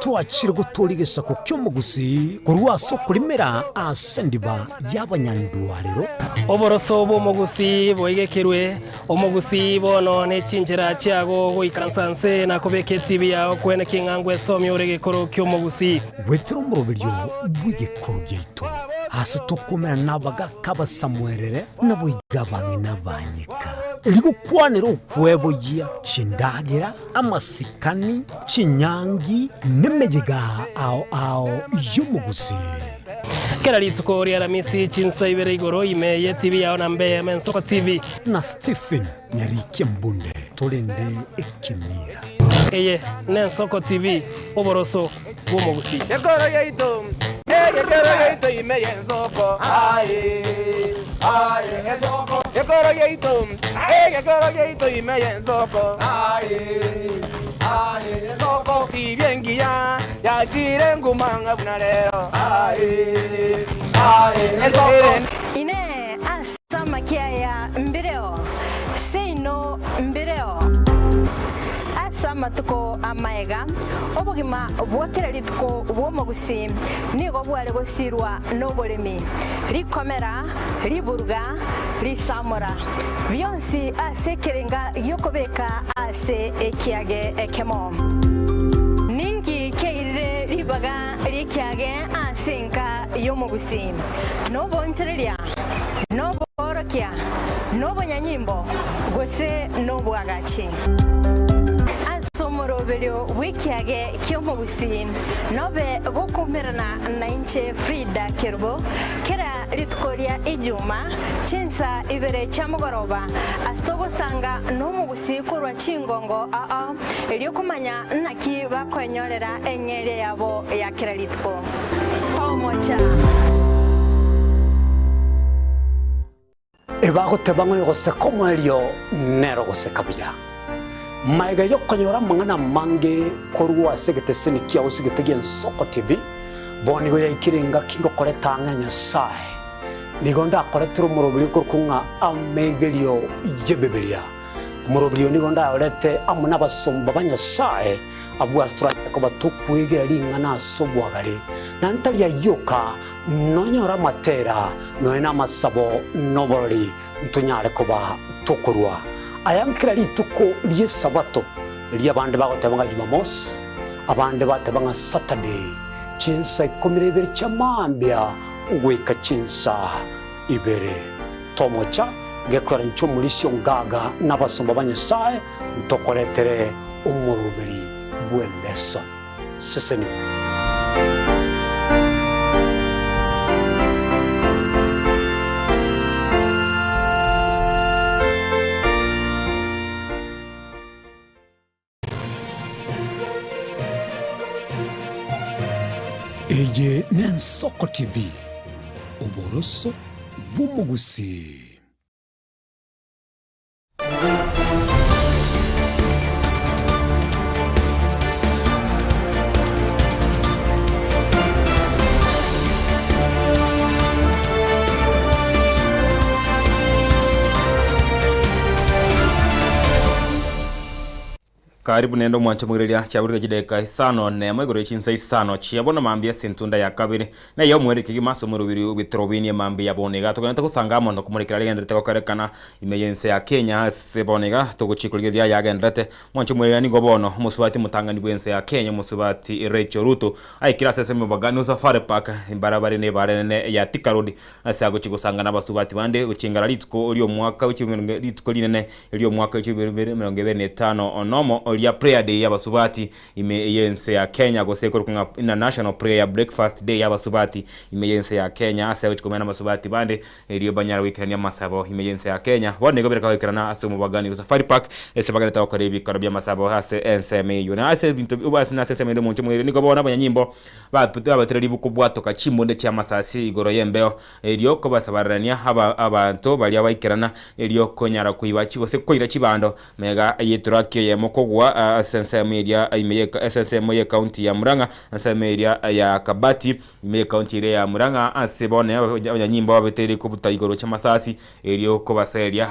twachire gotooria egesaku ki'omogusii korwa ase okorimera ase endiba y'abanyandwarero. Oboroso bw'omogusii boigekerwe, omogusii bono ne chinchera chiago goikaransa nse na kobeka etibi yao kwene king'a ngwesomia ore egekoro ki'omogusii. Goetera omoroberio bw'egekoro giaito, ase tokomerana nabagaaka abasamuerere, naboigo abang'ina abanyeka, erio gokwanera okweboyia chindagera, amasikani, chinyangi, nemeyega ao ao y'omogusii. Kera rituko ri'Aramisi chinsa ibere igoro ime y'etibi yao na mbe Mensoko TV. Na Stephen Nyarikia Mbunde torende ekemira. Eye n'Ensoko TV, oboroso bw'omogusii. Ekoro yaito, egekero yaito ime y'ensoko, aye, aye, ensoko. Ekoro yaito, egekero yaito ime y'ensoko, aye, aye, ensoko. Tibia engiya yachire nguma ng'a buna rero, aye, aye, ensoko. Inee! Ase amakia aya mbireo? Seino mbireo. Ase amatuko amaega, obogima bwa kera rituko bw'omogusii nigo bware gosirwa noboremi, rikomera, riburuga, risamora, bionsi ase ekerenga gi'okobeka ase ekiage ekemo. Ninki kiairire ribaga ri'ekiage ase enka y'omogusii? Nobonchoreria, noboorokia, nobonyanyimbo, gose nobwagachi. Ase omoroberio bw'ekiage ki'omogusii nobe gokoumerana nainche Frida Kerubo kera rituko ria Ijuma chinsa ibere chia mogoroba ase togosanga nomogusii korwa chingongo ao erio komanya naki bakoenyorera eng'eria yabo ya kera rituko. Tomocha. Ebagoteba ng'a oyogoseka omoerio nere ogoseka buya. Magega y'okonyora amang'ana amange korwa ase egeteseni kiao sigete gi'Ensoko TV, bono nigo yaikire engaki ngokoreta ang'e Nyasae. Nigo ndakoretere omoroberi okorokwa ng'a Amegerio y'Ebibilia. Omoroberi oyo nigo ndayorete amo nabasomba ba Nyasae, abwo ase toranyare koba tokwegera ring'ana ase obwagare, na ntari ayio oka, Nonyore amatera, nonya namasabo, na oborori, ntonyare koba tokorua aya kera rituko ri'Esabato, riria abande bagoteba ng'a Jumamosi, abande bateba ng'a Saturday, chinsa ikomi na ibere chia mambia goika chinsa ibere. Tomocha gekoera inche omorisia ongaga na abasomba ba Nyasae, ntokoretere omoroberi bw'eleson. Sesenigwa. Eye n'Ensoko TV, oboroso bw'omogusii. Karibu nende omwancho omoiroria chiaburire chidakika isano nemo igoro ye chinsa isano chia bono mambia ase entunda ya kabere na eya omweri kegima ase omorobiri bw'etorobini emambia ya bono iga togenderete gosanga amo na komorekera rigenderete gokorekana ime y'ense ya Kenya ase bono iga togochia korigereria ayagenderete. Omwancho omoiroria nigo bono omosubati omotang'ani bw'ense ya Kenya omosubati Rachel Ruto aikire ase ensemo y'obogani Safari Park mbarabare nebara enene ya Thika Road ase agochia gosanga nabasubati bande gochingara rituko ri'omwaka rituko rinene ri'omwaka we chilifu bibere emerongo ebere na etano nomo, oria Prayer Day y'abasubati ime y'ense ya Kenya, gose ekorokwa ng'a International Prayer Breakfast Day y'abasubati ime y'ense ya Kenya, ase agochia komenya nabasubati bande erio banyare goikerania amasabo ime y'ense ya Kenya. Bono nigo bireka goikerana ase omobagani o Safari Park ase bagenderete gokora ebikoro bi'amasabo ase ensemo eyio. Na ase ebinto ase nase ensemo ende omonto omoerio nigo bono abanyanyimbo babatire ribuku bwatoka chimbunde chi'amasasi igoro y'embeo Erio kobasabarerania abanto baria baikerana, erio konyara koiba gose koira chibando mega y'eturaki eyemo kogwa ase ensemo eria ime ase ensemo y'ecounty ya Murang'a, ensemo eria ya Kabati ime y'ecounty eria ya Murang'a, ase bono abanyanyimbo babeteire kobuta igoro chi'amasasi, erio kobaseria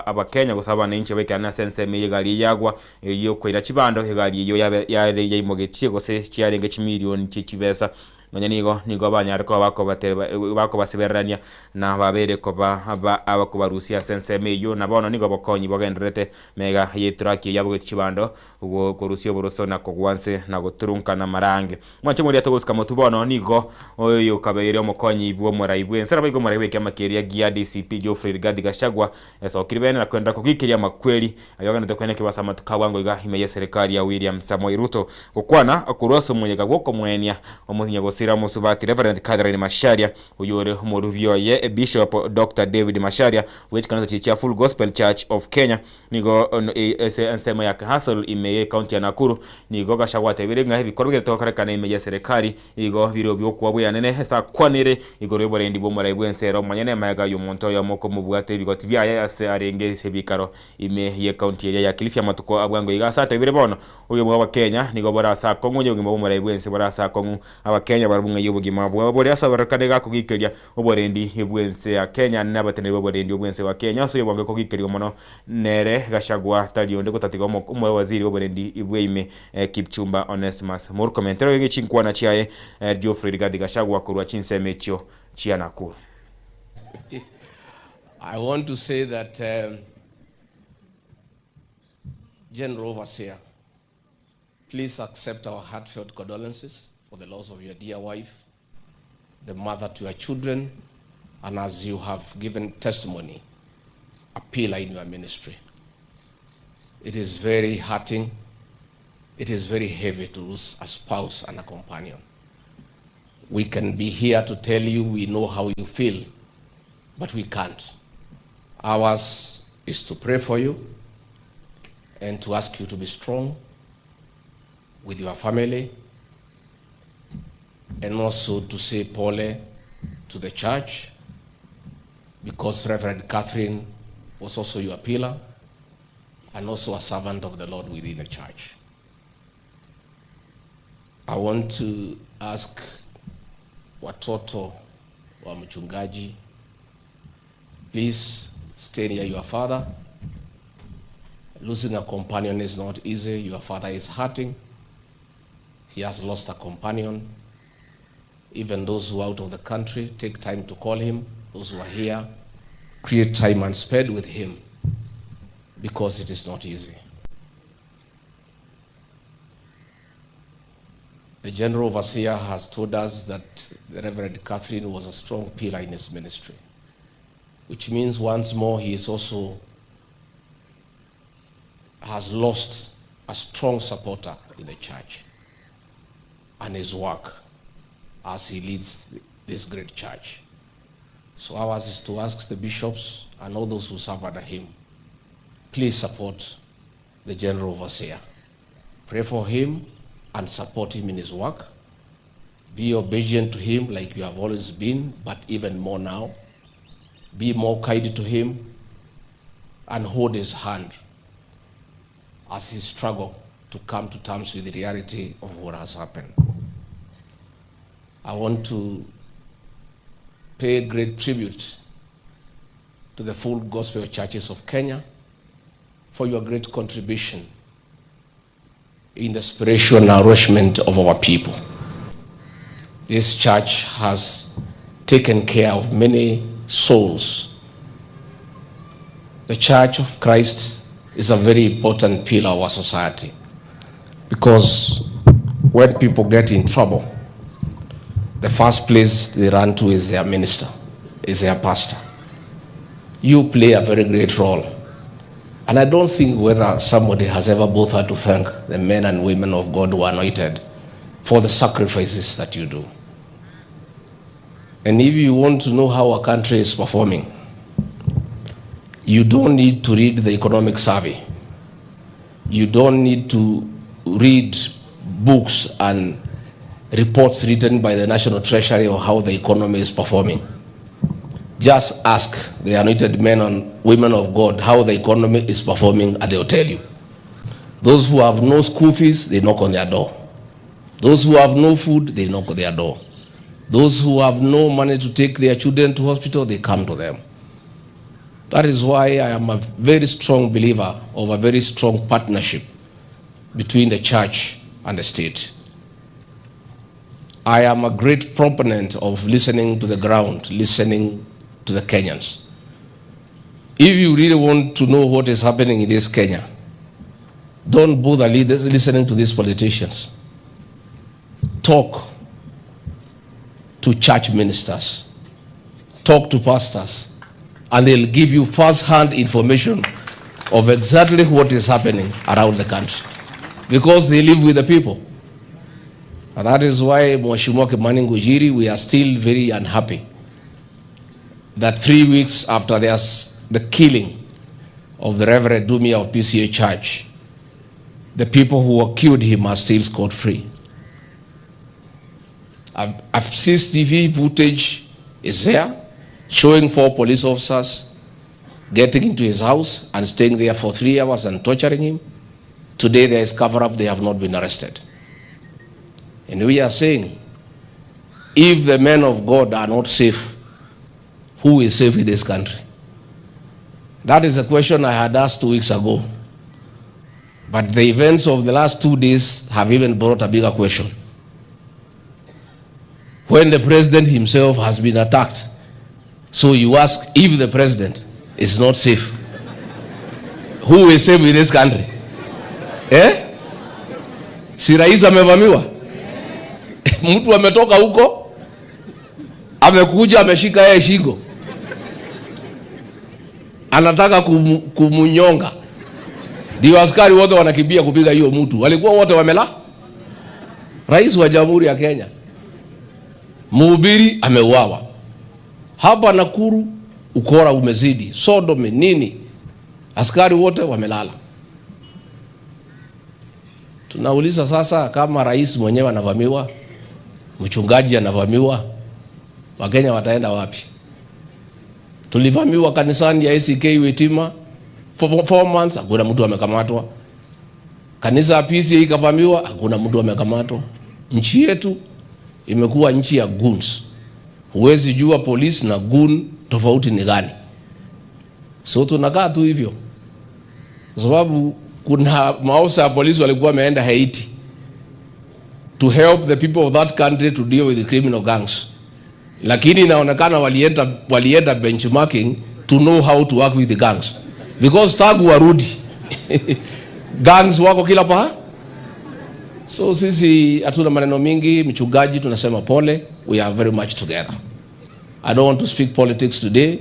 Abakenya gose abananchi baikerane ase ensemo eye egari eye yagwa, erio koira chibando egari eyio yabe yare yaimogetie gose chiarenge chimilioni chie chibesa. Nonya nigo, nigo banyare koba bakobateba bakobasebererania, na babeire koba aba abakobarusia ase ensemo eyio, na bono nigo obokonyi bogendererete mega y'eturaki eyio yabogetie chibando, go korusia oboroso na kogwa nse na goturunkana amarange. Mwanche moria togosika motwe bono nigo oyo okabeire omokonyi bw'omorai bw'ense naboigo omorai bw'ekiama keria gia DCP Geoffrey Rigathi Gachagua esokire bene na koenderera kogikeria amakweri Aye ogenderete koena ekebasa amatuko a bwango iga ime y'eserekari ya William Samoei Ruto gokwana korwa ase omoyega bw'okomoenia omonyagosira omosubati Reverend Catherine Macharia oyio ore omorubi oye Bishop Doctor David Macharia bw'echikanisa chiria chia Full Gospel Church of Kenya nigo ase ensemo ya Kehasl ime y'ecounty ya Nakuru nigo Gachagua atebire ng'a ebikorwa bigenderete gokorekana ime y'eserekari igo bire obiokwa bweanene ase akwanire igoro y'oborendi bw'omorai bw'ense ere omonyene magega y'omonto oyomo komobwata ebigoti biaye ase arenge ase ebikaro Ime y'ekaunti eria ya Kilifi amatuko a bwango iga ase atebire bono, obogima bw'Abakenya nigo bore ase akong'u onye obogima bw'omorai bw'ense bore ase akong'u, Abakenya barabwo ng'ai obogima bwabo bore ase abarorekane gakogikeria oborendi bw'ense ya Kenya nabateneneri b'oborendi obw'ense bwa Kenya ase oyobwango kogikeriwa mono nere Gachagua tari onde gotatiga omowaziri bw'oborendi bw'eime Kipchumba Onesmus Murkomen. Torogerie chinkwana chiaye Geoffrey Rigathi Gachagua korwa chinsemo echio chia Nakuru. I want to say that um, General Overseer, please accept our heartfelt condolences for the loss of your dear wife, the mother to your children, and as you have given testimony, a pillar in your ministry. It is very hurting. It is very heavy to lose a spouse and a companion. We can be here to tell you we know how you feel, but we can't. Ours is to pray for you and to ask you to be strong with your family and also to say pole to the church because Reverend Catherine was also your pillar and also a servant of the Lord within the church. I want to ask watoto wa mchungaji, please stay near your father. Losing a companion is not easy. Your father is hurting. He has lost a companion. Even those who are out of the country, take time to call him. Those who are here, create time and spend with him because it is not easy. The general overseer has told us that the Reverend Catherine was a strong pillar in his ministry, which means once more he is also has lost a strong supporter in the church and his work as he leads this great church. So ours is to ask the bishops and all those who serve under him, please support the general overseer. Pray for him and support him in his work. Be obedient to him like you have always been, but even more now. Be more kind to him and hold his hand as he struggles to come to terms with the reality of what has happened. I want to pay great tribute to the full gospel churches of Kenya for your great contribution In the spiritual nourishment of our people. This church has taken care of many souls. The Church of Christ is a very important pillar of our society because when people get in trouble, the first place they run to is their minister, is their pastor. You play a very great role. And I don't think whether somebody has ever bothered to thank the men and women of God who are anointed for the sacrifices that you do. And if you want to know how a country is performing, you don't need to read the economic survey. You don't need to read books and reports written by the National Treasury on how the economy is performing. Just ask the anointed men and women of God how the economy is performing, and they'll tell you. Those who have no school fees, they knock on their door. Those who have no food, they knock on their door. Those who have no money to take their children to hospital, they come to them. That is why I am a very strong believer of a very strong partnership between the church and the state. I am a great proponent of listening to the ground, listening to the Kenyans. If you really want to know what is happening in this Kenya, don't bother listening to these politicians. Talk to church ministers, talk to pastors, and they'll give you first-hand information of exactly what is happening around the country because they live with the people. And that is why Mheshimiwa Kimani Ngunjiri, we are still very unhappy that 3 weeks after the killing of the Reverend Ndumia of PCEA Church, the people who killed him are still scot-free. A CCTV footage is there showing 4 police officers getting into his house and staying there for 3 hours and torturing him. Today there is cover-up, they have not been arrested. And we are saying, if the men of God are not safe, who is safe in this country? That is a question I had asked 2 weeks ago. But the events of the last 2 days have even brought a bigger question. When the president himself has been attacked, so you ask if the president is not safe, who is safe in this country? Si rais amevamiwa? Mtu ametoka huko, amekuja ameshika yeye shingo, anataka kumunyonga. Ndio askari wote wanakimbia kupiga hiyo mtu. Walikuwa wote wamela. Rais wa Jamhuri ya Kenya, mhubiri ameuawa. Hapa Nakuru ukora umezidi, Sodom nini, askari wote wamelala. Tunauliza sasa, kama rais mwenyewe anavamiwa, mchungaji anavamiwa, Wakenya wataenda wapi? Tulivamiwa kanisani ya ACK Witima for 4 months, hakuna mtu amekamatwa. Kanisa ya PCEA ikavamiwa, hakuna mtu amekamatwa. Nchi yetu imekuwa nchi ya goons. Huwezi jua polisi na goon tofauti ni gani. So tunakaa tu hivyo. Kwa sababu kuna maafisa ya polisi walikuwa wameenda Haiti to help the people of that country to deal with the criminal gangs. Lakini inaonekana walienda benchmarking to know how to work with the gangs. Because tangu warudi gangs wako kila paha. So sisi hatuna maneno mingi, mchungaji tunasema pole, we are very much together. I don't want to speak politics today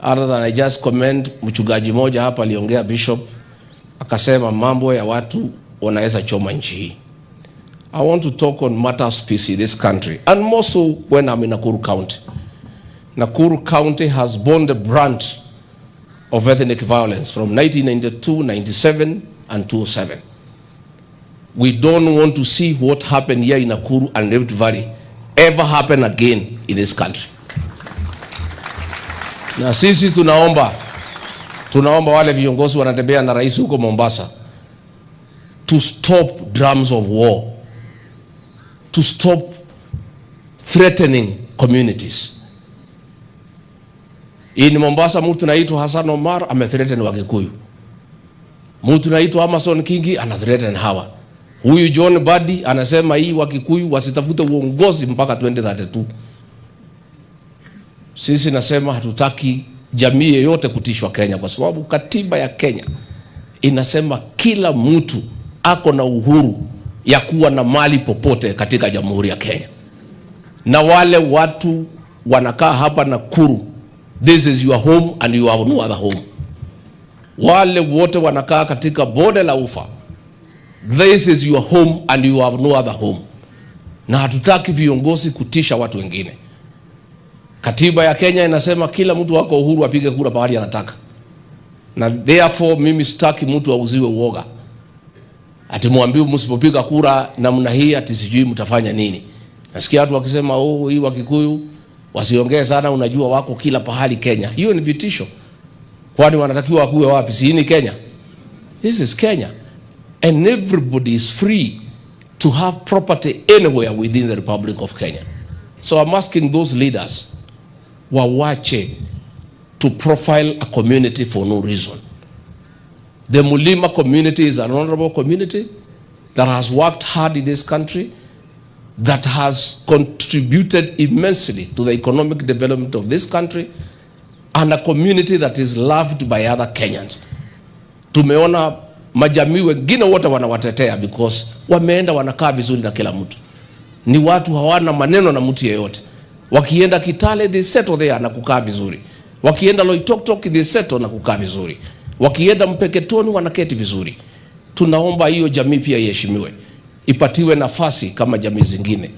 other than I just commend mchungaji moja hapa aliongea, bishop, akasema mambo ya watu wanaweza choma nchi hii. I want to talk on matters peace in this country, and more so when I'm in Nakuru County. Nakuru County has borne the brunt of ethnic violence from 1992, 97, and 2007. We don't want to see what happened here in Nakuru and Rift Valley ever happen again in this country. Na sisi tunaomba wale viongozi wanatembea na rais huko Mombasa to stop drums of war, to stop threatening communities. In Mombasa mtu anaitwa Hassan Omar amethreaten Wakikuyu. Mtu anaitwa Amason Kingi ana threaten hawa. Huyu John Mbadi anasema hii Wakikuyu wasitafute uongozi mpaka 2032. Sisi nasema hatutaki jamii yeyote kutishwa Kenya, kwa sababu katiba ya Kenya inasema kila mtu ako na uhuru ya kuwa na mali popote katika jamhuri ya Kenya. Na wale watu wanakaa hapa Nakuru, this is your home and you have no other home. Wale wote wanakaa katika bonde la Ufa, this is your home and you have no other home. Na hatutaki viongozi kutisha watu wengine. Katiba ya Kenya inasema kila mtu ako uhuru apige kura pahali anataka, na therefore mimi sitaki mtu auziwe uoga ati mwambiwe msipopiga kura namna hii ati sijui mtafanya nini. Nasikia watu wakisema oh, hii Wakikuyu wasiongee sana, unajua wako kila pahali Kenya. Hiyo ni vitisho, kwani wanatakiwa wakuwe wapi? Si hii ni Kenya? This is Kenya and everybody is free to have property anywhere within the Republic of Kenya. So I'm asking those leaders wawache to profile a community for no reason. The Mulima community is an honorable community that has worked hard in this country, that has contributed immensely to the economic development of this country, and a community that is loved by other Kenyans. Tumeona majamii wengine wote wanawatetea because wameenda wanakaa vizuri na kila mtu. Ni watu hawana maneno na mtu yeyote. Wakienda Kitale they settle there na kukaa vizuri. Wakienda Loitoktok they settle na kukaa vizuri. Wakienda Mpeketoni wanaketi vizuri. Tunaomba hiyo jamii pia iheshimiwe, ipatiwe nafasi kama jamii zingine,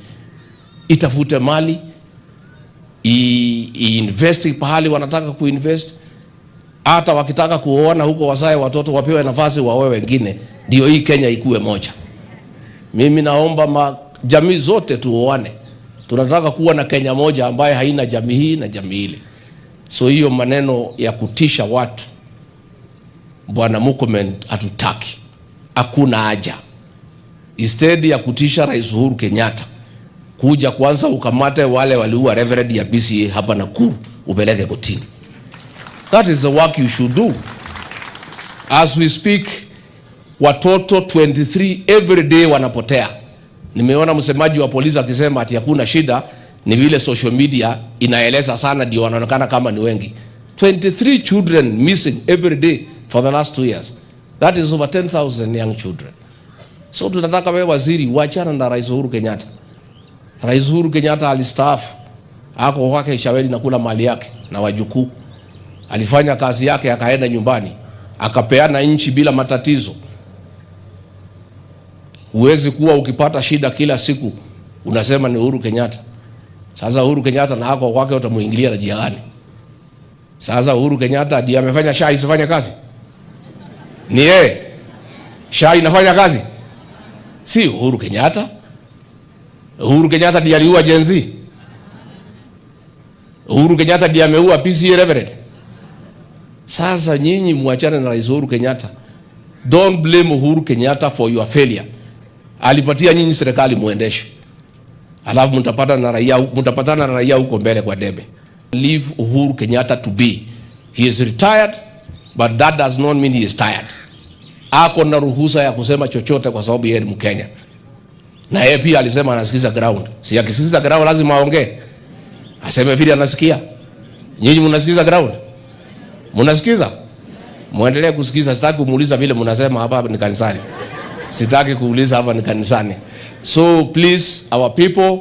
itafute mali iinvest pahali wanataka kuinvest. Hata wakitaka kuoana huko wazae watoto wapewe nafasi waoe wengine, ndio hii Kenya ikuwe moja. Mimi naomba ma, jamii zote tuoane. Tunataka kuwa na Kenya moja ambaye haina jamii hii na jamii ile. So hiyo maneno ya kutisha watu, Bwana Murkomen, hatutaki, hakuna haja. Instead ya kutisha Rais Uhuru Kenyatta kuja kwanza ukamate wale waliua reverend ya PCEA hapa Nakuru upeleke kotini. That is the work you should do. As we speak, watoto 23 every day wanapotea. Nimeona msemaji wa polisi akisema ati hakuna shida, ni vile social media inaeleza sana, ndio wanaonekana kama ni wengi. 23 children missing every day for the last 2 years. That is over 10,000 young children. So tunataka wewe waziri, wachana na Rais Uhuru Kenyatta. Rais Uhuru Kenyatta alistaafu, ako kwake Shaweli na kula mali yake na wajukuu. Alifanya kazi yake akaenda nyumbani, akapeana nchi bila matatizo. Huwezi kuwa ukipata shida kila siku unasema ni Uhuru Kenyatta. Sasa Uhuru Kenyatta na ako kwake utamuingilia na jia gani? Sasa Uhuru Kenyatta ndiye amefanya SHA isifanye kazi? Ni yeye. SHA inafanya kazi? Si Uhuru Kenyatta. Uhuru Kenyatta ndiye aliua Gen Z. Uhuru Kenyatta ndiye ameua PCEA Reverend. Sasa nyinyi muachane na Rais Uhuru Kenyatta. Don't blame Uhuru Kenyatta for your failure. Alipatia nyinyi serikali muendeshe. Alafu mtapata na raia, mtapatana na raia huko mbele kwa debe. Leave Uhuru Kenyatta to be. He is retired, but that does not mean he is tired. Ako na ruhusa ya kusema chochote kwa sababu yeye ni Mkenya. Na yeye pia alisema anasikiza ground. Si akisikiza ground lazima aongee. Aseme vile anasikia. Nyinyi mnasikiza ground? Mnasikiza? Muendelee kusikiza. Sitaki kumuuliza vile mnasema hapa ni kanisani. Sitaki kuuliza hapa ni kanisani. So please our people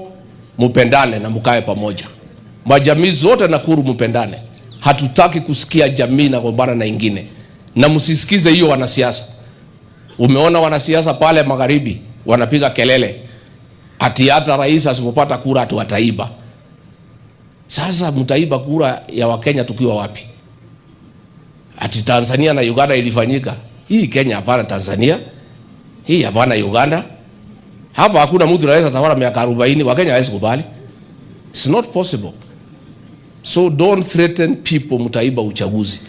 mupendane na mkae pamoja. Majamii zote Nakuru mupendane. Hatutaki kusikia jamii na gombana na ingine. Na msisikize hiyo wanasiasa. Umeona wanasiasa pale magharibi wanapiga kelele ati hata rais asipopata kura ati wataiba. Sasa mtaiba kura ya Wakenya tukiwa wapi? Ati Tanzania na Uganda ilifanyika. Hii Kenya hapana Tanzania. Hii hapana Uganda. Hapa hakuna mtu anaweza tawala miaka 40, Wakenya hawezi kubali. It's not possible. So don't threaten people mtaiba uchaguzi.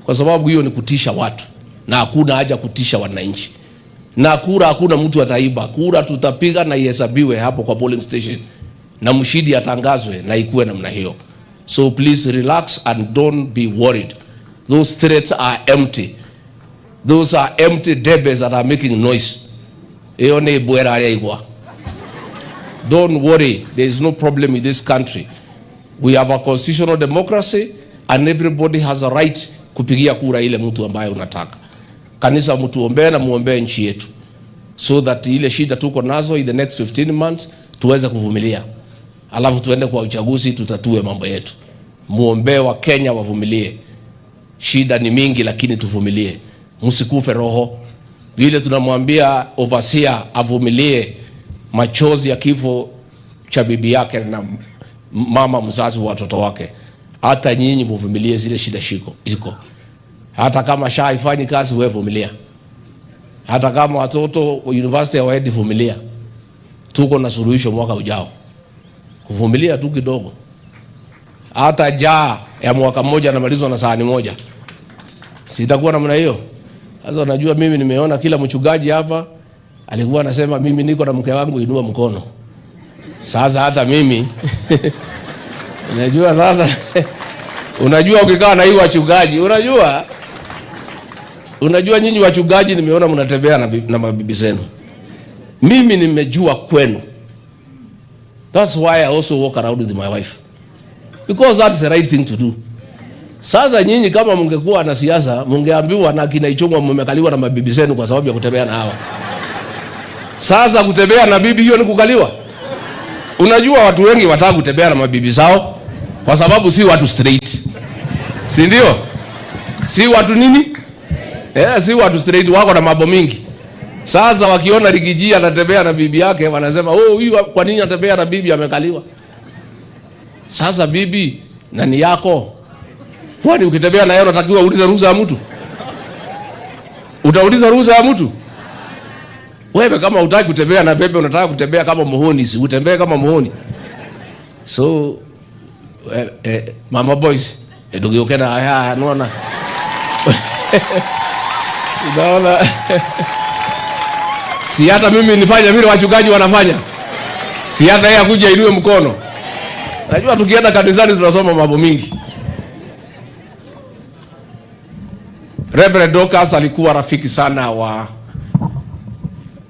Kwa sababu hiyo ni kutisha watu na hakuna haja kutisha wananchi. Na kura hakuna mtu ataiba. Kura tutapiga na ihesabiwe hapo kwa polling station na mshindi atangazwe na ikuwe namna hiyo. So please relax and don't be worried. Those threats are empty. Those are empty debes that are making noise. Eyo nebwa erare aigwa. Don't worry, there is no problem in this country. We have a constitutional democracy and everybody has a right kupigia kura ile mtu ambaye unataka. Kanisa mtuombee na muombee nchi yetu so that ile shida tuko nazo in the next 15 months tuweze kuvumilia, alafu tuende kwa uchaguzi tutatue mambo yetu. Muombee wa Kenya wavumilie. Shida ni mingi, lakini tuvumilie, msikufe roho. Vile tunamwambia overseer avumilie machozi ya kifo cha bibi yake na mama mzazi wa watoto wake, hata nyinyi muvumilie zile shida shiko iko. Hata kama SHA haifanyi kazi, wewe vumilia. Hata kama watoto university hawaendi, vumilia. Tuko na suluhisho mwaka ujao, kuvumilia tu kidogo. Hata jaa ya mwaka mmoja namalizwa na sahani moja, sitakuwa namna hiyo. Sasa unajua, mimi nimeona kila mchungaji hapa alikuwa anasema mimi niko na mke wangu, inua mkono. Sasa hata mimi unajua sasa unajua ukikaa na hii wachungaji, unajua unajua nyinyi wachungaji nimeona mnatembea na, na mabibi zenu. Mimi nimejua kwenu. That's why I also walk around with my wife. Because that's the right thing to do. Sasa nyinyi kama mngekuwa na siasa, mungeambiwa na kina Ichung'wa mmekaliwa na mabibi zenu kwa sababu ya kutembea na hawa. Sasa kutembea na bibi hiyo ni kukaliwa? Unajua watu wengi wataka kutembea na mabibi zao kwa sababu si watu straight. Si ndio? Si watu nini? Eh, si watu straight wako na mambo mingi. Sasa wakiona Riggy G anatembea na bibi yake wanasema, "Oh, huyu kwa nini anatembea na bibi amekaliwa?" Sasa bibi nani yako? Kwani ukitembea na yeye unatakiwa uulize ruhusa ya mtu? Utauliza ruhusa ya mtu? Wewe kama hutaki kutembea na bebe unataka kutembea kama muhuni, si utembee kama muhuni. So eh, eh, mama boys, ndugĩũke na haha nona. Sinaona. Si hata mimi nifanye vile wachungaji wanafanya. Si hata yeye akuja inue mkono. Najua tukienda kanisani tunasoma mambo mingi. Reverend Dorcas alikuwa rafiki sana wa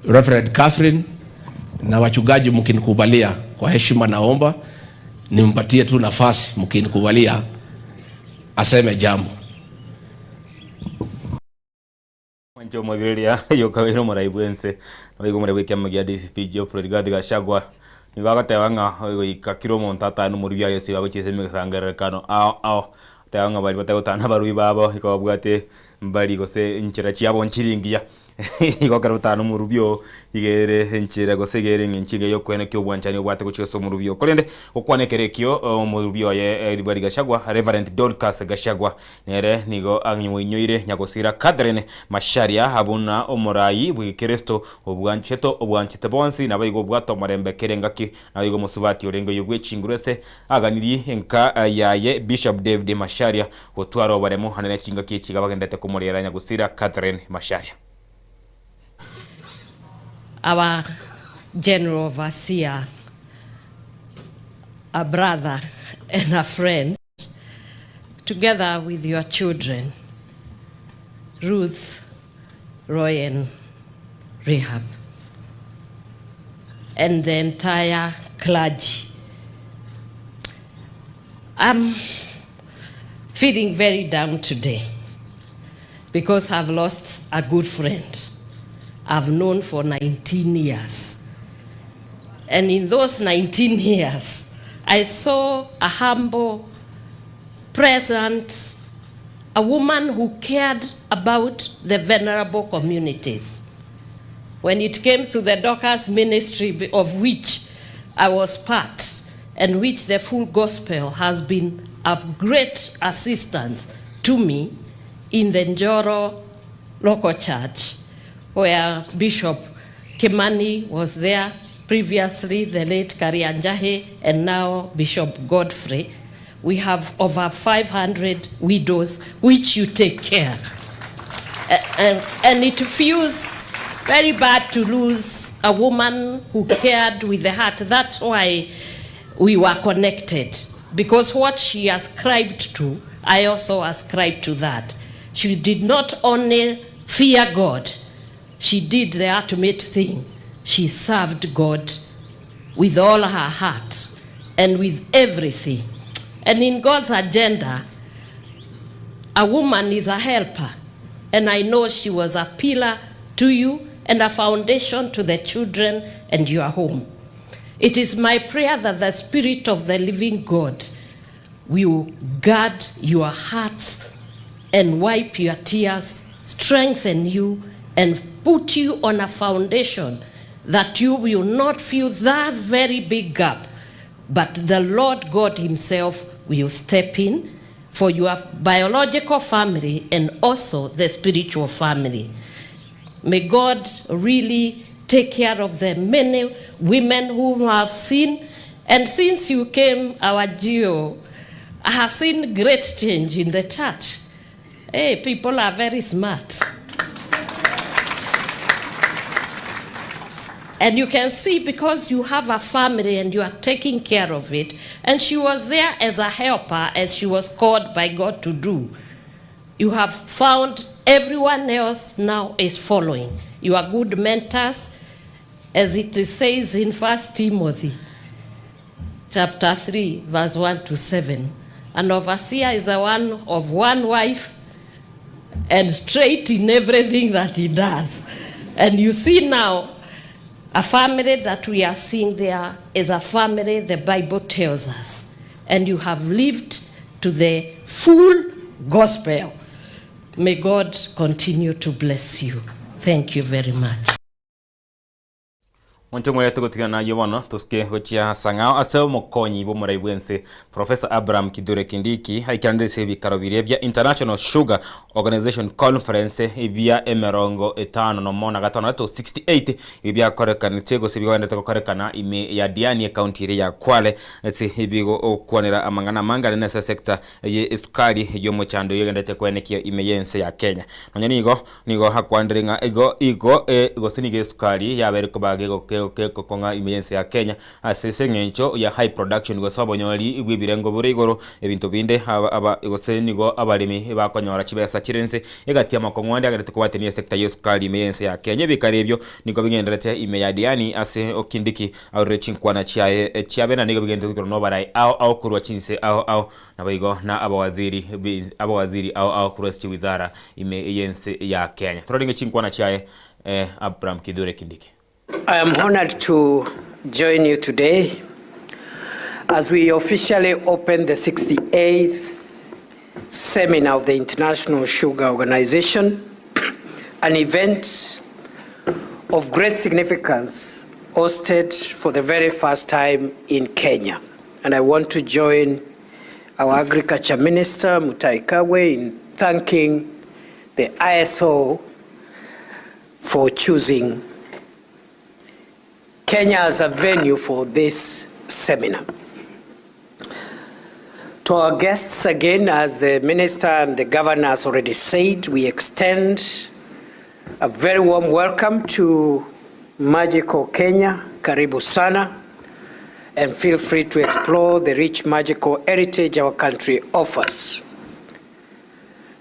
Reverend Catherine na wachungaji, mkinikubalia kwa heshima, naomba nimpatie tu nafasi, mkinikubalia aseme jambo. Mwanche omwegeriria yoka wĩra omoraibu bwense naboigo omoraibu bw'ekiama gia DCP Geoffrey Rigathi Gachagua nigo agoteba ng'a goika kera omonto atane omorwbi aye ase bagochia ase emesangererekano ao ao oteba ng'a baria batagotana abarwbi babo igo babwate mbari gose enchera chiabo nchiri ngiya igo ekero otana omorwbi oo iga ere enchera gose iga ere eng'encho engiya ya okoenekia obwanchani obwate gochia ase omorwbi oo. Korende gokwana ekero ekio omorwbi oye Rigathi Gachagua Reverend Dorcas Gachagua nere nigo ang'imoinyoire nyagosira Catherine Macharia buna omorai bw'egekeresto obwancheto obwanchete bonsi naboigo obwate omorembe kera engaki naboigo omosubati orenge oyo bw'echinguru ase aganirie enka yaye Bishop David Macharia gotwara oboremo ande ne chingaki echi iga bagenderete komorera nyagosira Catherine Macharia. Our General Overseer, a brother and a friend, together with your children, Ruth, Roy, and Rahab, and the entire clergy. I'm feeling very down today because I've lost a good friend I've known for 19 years. And in those 19 years, I saw a humble, present, a woman who cared about the vulnerable communities. When it came to the Dorcas ministry, of which I was part, and which the full gospel has been of great assistance to me in the Njoro local church, where Bishop Kimani was there previously, the late Karianjahi, and now Bishop Godfrey. We have over 500 widows, which you take care. And it feels very bad to lose a woman who cared with the heart. That's why we were connected, because what she ascribed to, I also ascribed to that. She did not only fear God, she did the ultimate thing. She served God with all her heart and with everything. And in God's agenda, a woman is a helper. And I know she was a pillar to you and a foundation to the children and your home. It is my prayer that the Spirit of the living God will guard your hearts and wipe your tears, strengthen you, and put you on a foundation that you will not feel that very big gap, but the Lord God Himself will step in for your biological family and also the spiritual family. May God really take care of the many women who have seen. And since you came, our Geo, I have seen great change in the church. Hey, people are very smart. And you can see because you have a family and you are taking care of it. And she was there as a helper, as she was called by God to do. You have found everyone else now is following. You are good mentors, as it says in 1 Timothy chapter 3, verse 1 to 7. An overseer is a one of one wife and straight in everything that he does. And you see now, a family that we are seeing there is a family the Bible tells us. And you have lived to the full gospel. May God continue to bless you. Thank you very much. Monto omwere togotigana nayio bono, tosuke gochia Sang'ao ase omokonyi bw'omorai bw'ense Professor Abraham Kithure Kindiki aikeranire ase ebikaro biria bia International Sugar Organization Conference bia emerongo etano nomo na gatano 68 ebio biakorekanete gose bigoendete gokorekana ime ya Diani ekaunti eria ya Kwale ase ebigokwanera amang'ana amange are nase esector ye esukari y'omochando eyio egenderete koenekia ime y'ense ya Kenya. Nonya nigo nigo akwanire ng'a igo igo e gose nigo esukari yabeire koba gegokong'a ime y'ense ya Kenya ase ase eng'encho ya high production gose obonyori bw'ebirengo bore igoro ebinto binde aba aba gose nigo abaremi bakonyora chibesa chire nse egati y'amakong'u ande agenderete kobwatania esector y'esukari ime y'ense ya Kenya. Ebikaro ebio nigo bigendererete ime ya Diani ase Kindiki Aurire chinkwana chiaye chiabe na nigo bigenderete goikerwa nobarai ao ao korwa chinse ao ao, naboigo na abawaziri abawaziri ao ao korwa ase chiwizara ime y'ense ya Kenya. Tororenge chinkwana chiaye Abraham Kithure Kindiki. I am honored to join you today as we officially open the 68th seminar of the International Sugar Organization, an event of great significance hosted for the very first time in Kenya. And I want to join our Agriculture Minister, Mutahi Kagwe, in thanking the ISO for choosing Kenya as a venue for this seminar. To our guests, again, as the minister and the governor has already said, we extend a very warm welcome to Magical Kenya, Karibu Sana, and feel free to explore the rich magical heritage our country offers.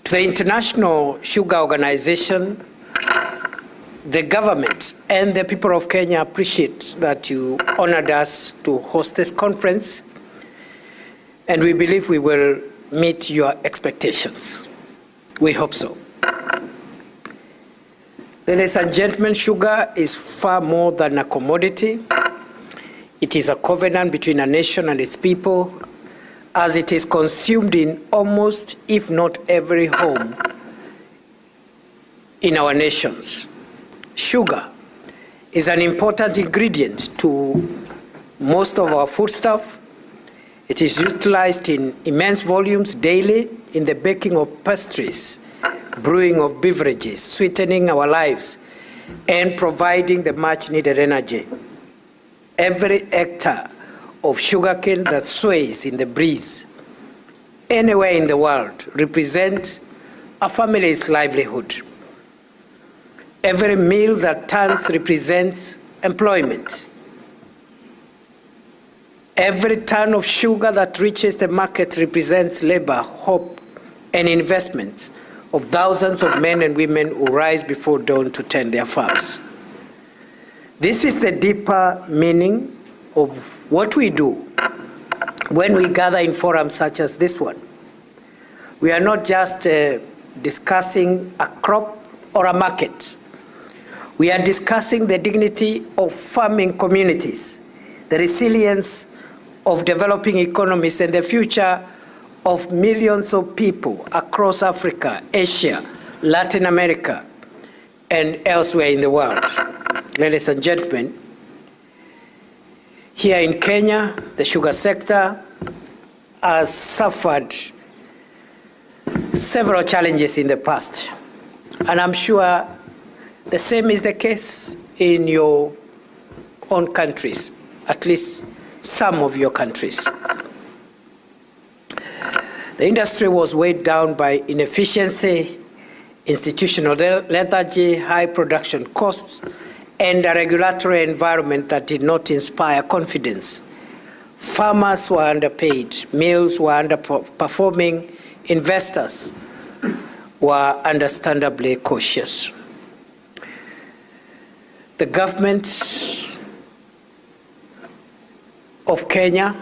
To the International Sugar Organization, the government and the people of Kenya appreciate that you honored us to host this conference, and we believe we will meet your expectations. We hope so. Ladies and gentlemen, sugar is far more than a commodity. It is a covenant between a nation and its people, as it is consumed in almost, if not every home in our nations. Sugar is an important ingredient to most of our foodstuff. It is utilized in immense volumes daily in the baking of pastries, brewing of beverages, sweetening our lives, and providing the much needed energy. Every hectare of sugarcane that sways in the breeze anywhere in the world represents a family's livelihood. Every meal that turns represents employment. Every ton of sugar that reaches the market represents labor, hope, and investment of thousands of men and women who rise before dawn to tend their farms. This is the deeper meaning of what we do when we gather in forums such as this one. We are not just uh, discussing a crop or a market. We are discussing the dignity of farming communities, the resilience of developing economies, and the future of millions of people across Africa, Asia, Latin America, and elsewhere in the world. Ladies and gentlemen, here in Kenya, the sugar sector has suffered several challenges in the past. And I'm sure the same is the case in your own countries, at least some of your countries. The industry was weighed down by inefficiency, institutional lethargy, high production costs, and a regulatory environment that did not inspire confidence. Farmers were underpaid, mills were underperforming, investors were understandably cautious. The government of Kenya,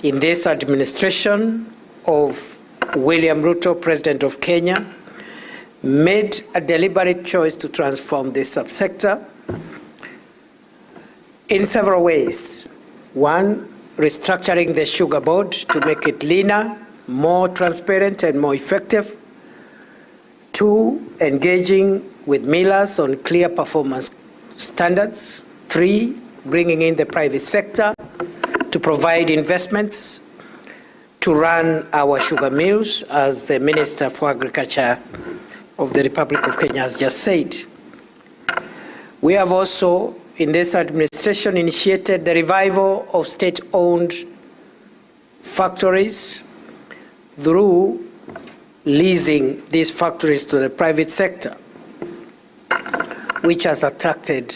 in this administration of William Ruto, President of Kenya, made a deliberate choice to transform this subsector in several ways. One, restructuring the sugar board to make it leaner, more transparent, and more effective. Two, engaging with millers on clear performance standards. Three, bringing in the private sector to provide investments to run our sugar mills, as the Minister for Agriculture of the Republic of Kenya has just said. We have also, in this administration, initiated the revival of state owned factories through leasing these factories to the private sector, which has attracted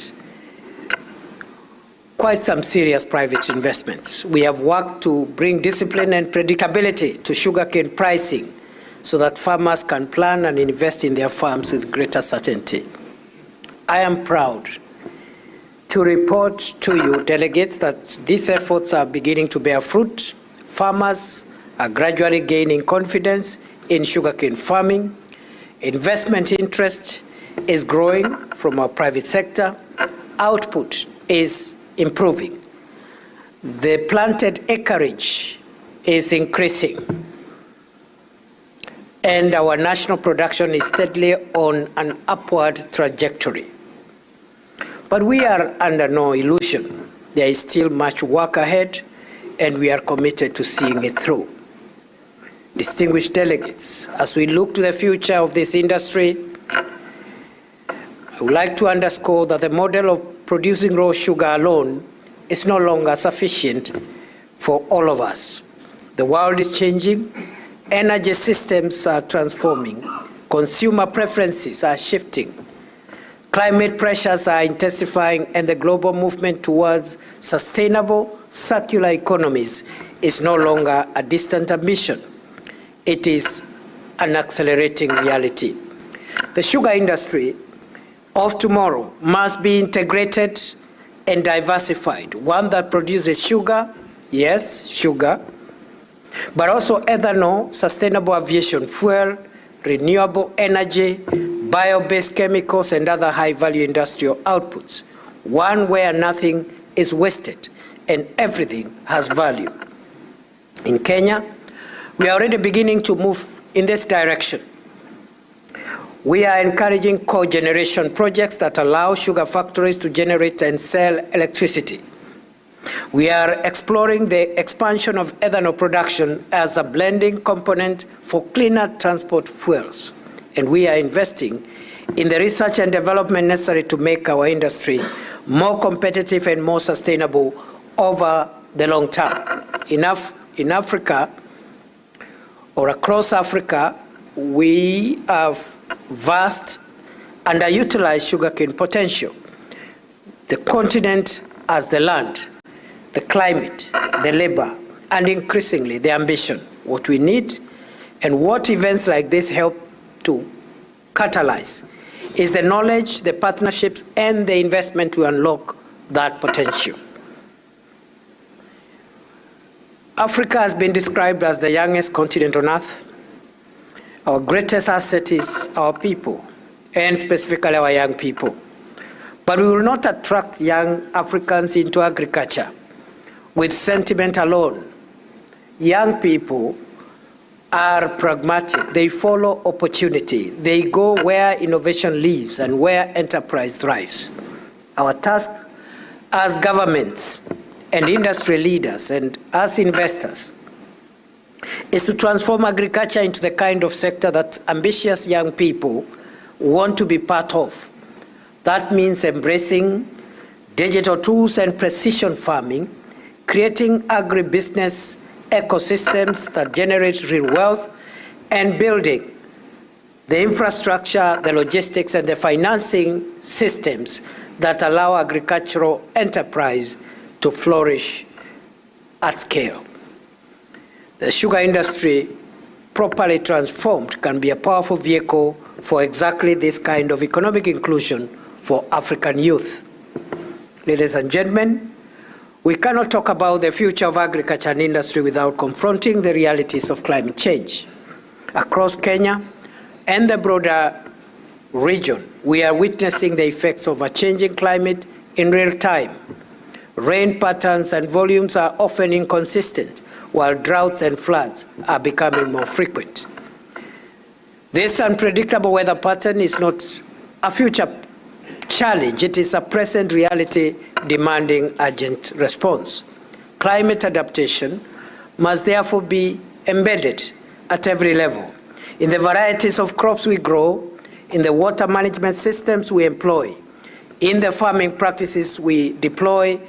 quite some serious private investments. We have worked to bring discipline and predictability to sugarcane pricing so that farmers can plan and invest in their farms with greater certainty. I am proud to report to you, delegates, that these efforts are beginning to bear fruit. Farmers are gradually gaining confidence in sugarcane farming. Investment interest is growing from our private sector. Output is improving. The planted acreage is increasing. And our national production is steadily on an upward trajectory. But we are under no illusion. There is still much work ahead, and we are committed to seeing it through. Distinguished delegates, as we look to the future of this industry, I would like to underscore that the model of producing raw sugar alone is no longer sufficient for all of us. The world is changing, energy systems are transforming, consumer preferences are shifting, climate pressures are intensifying, and the global movement towards sustainable circular economies is no longer a distant ambition. It is an accelerating reality. The sugar industry of tomorrow must be integrated and diversified. One that produces sugar, yes, sugar, but also ethanol, sustainable aviation fuel, renewable energy, bio-based chemicals, and other high-value industrial outputs. One where nothing is wasted and everything has value. In Kenya, we are already beginning to move in this direction. We are encouraging cogeneration projects that allow sugar factories to generate and sell electricity. We are exploring the expansion of ethanol production as a blending component for cleaner transport fuels. And we are investing in the research and development necessary to make our industry more competitive and more sustainable over the long term. In, Af- in Africa, or across Africa, we have vast underutilized sugarcane potential. The continent has the land, the climate, the labor, and increasingly the ambition. What we need and what events like this help to catalyze is the knowledge, the partnerships, and the investment to unlock that potential. Africa has been described as the youngest continent on earth. Our greatest asset is our people, and specifically our young people. But we will not attract young Africans into agriculture with sentiment alone. Young people are pragmatic. They follow opportunity. They go where innovation lives and where enterprise thrives. Our task as governments and industry leaders and as investors is to transform agriculture into the kind of sector that ambitious young people want to be part of. That means embracing digital tools and precision farming, creating agribusiness ecosystems that generate real wealth, and building the infrastructure, the logistics, and the financing systems that allow agricultural enterprise to flourish at scale. The sugar industry, properly transformed, can be a powerful vehicle for exactly this kind of economic inclusion for African youth. Ladies and gentlemen, we cannot talk about the future of agriculture and industry without confronting the realities of climate change. Across Kenya and the broader region, we are witnessing the effects of a changing climate in real time. Rain patterns and volumes are often inconsistent, while droughts and floods are becoming more frequent. This unpredictable weather pattern is not a future challenge, it is a present reality demanding urgent response. Climate adaptation must therefore be embedded at every level, in the varieties of crops we grow, in the water management systems we employ, in the farming practices we deploy,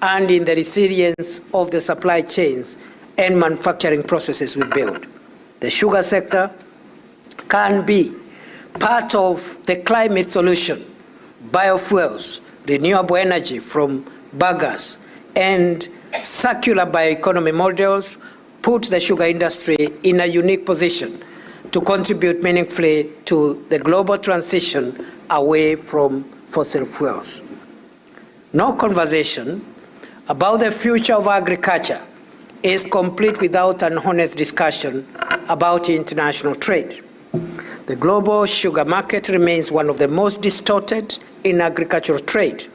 and in the resilience of the supply chains and manufacturing processes we build. The sugar sector can be part of the climate solution. Biofuels, renewable energy from bagasse, and circular bioeconomy models put the sugar industry in a unique position to contribute meaningfully to the global transition away from fossil fuels. No conversation about the future of agriculture is complete without an honest discussion about international trade. The global sugar market remains one of the most distorted in agricultural trade.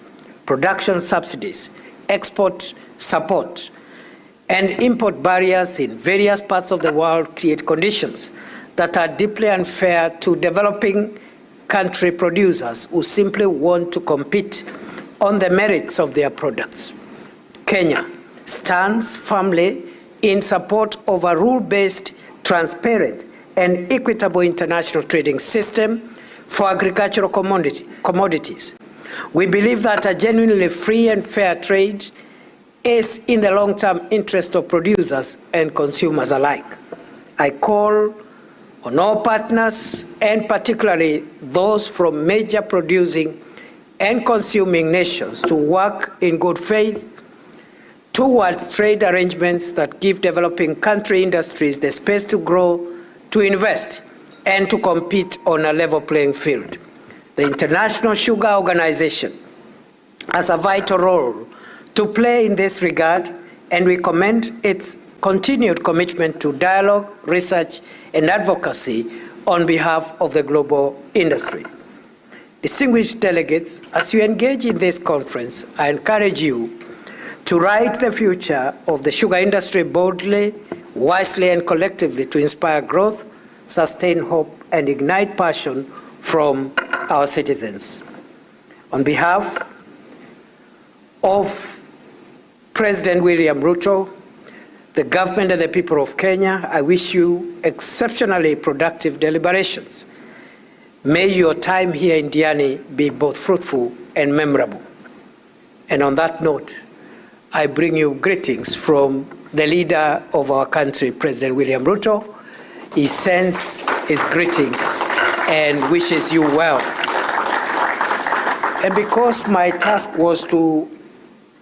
Production subsidies, export support, and import barriers in various parts of the world create conditions that are deeply unfair to developing country producers who simply want to compete on the merits of their products. Kenya stands firmly in support of a rule-based, transparent, and equitable international trading system for agricultural commodities. We believe that a genuinely free and fair trade is in the long-term interest of producers and consumers alike. I call on all partners, and particularly those from major producing and consuming nations, to work in good faith toward trade arrangements that give developing country industries the space to grow, to invest, and to compete on a level playing field. The International Sugar Organization has a vital role to play in this regard, and we commend its continued commitment to dialogue, research, and advocacy on behalf of the global industry. Distinguished delegates, as you engage in this conference, I encourage you to write the future of the sugar industry boldly, wisely, and collectively to inspire growth, sustain hope, and ignite passion from our citizens. On behalf of President William Ruto, the government and the people of Kenya, I wish you exceptionally productive deliberations. May your time here in Diani be both fruitful and memorable. And on that note, I bring you greetings from the leader of our country, President William Ruto. He sends his greetings and wishes you well. And because my task was to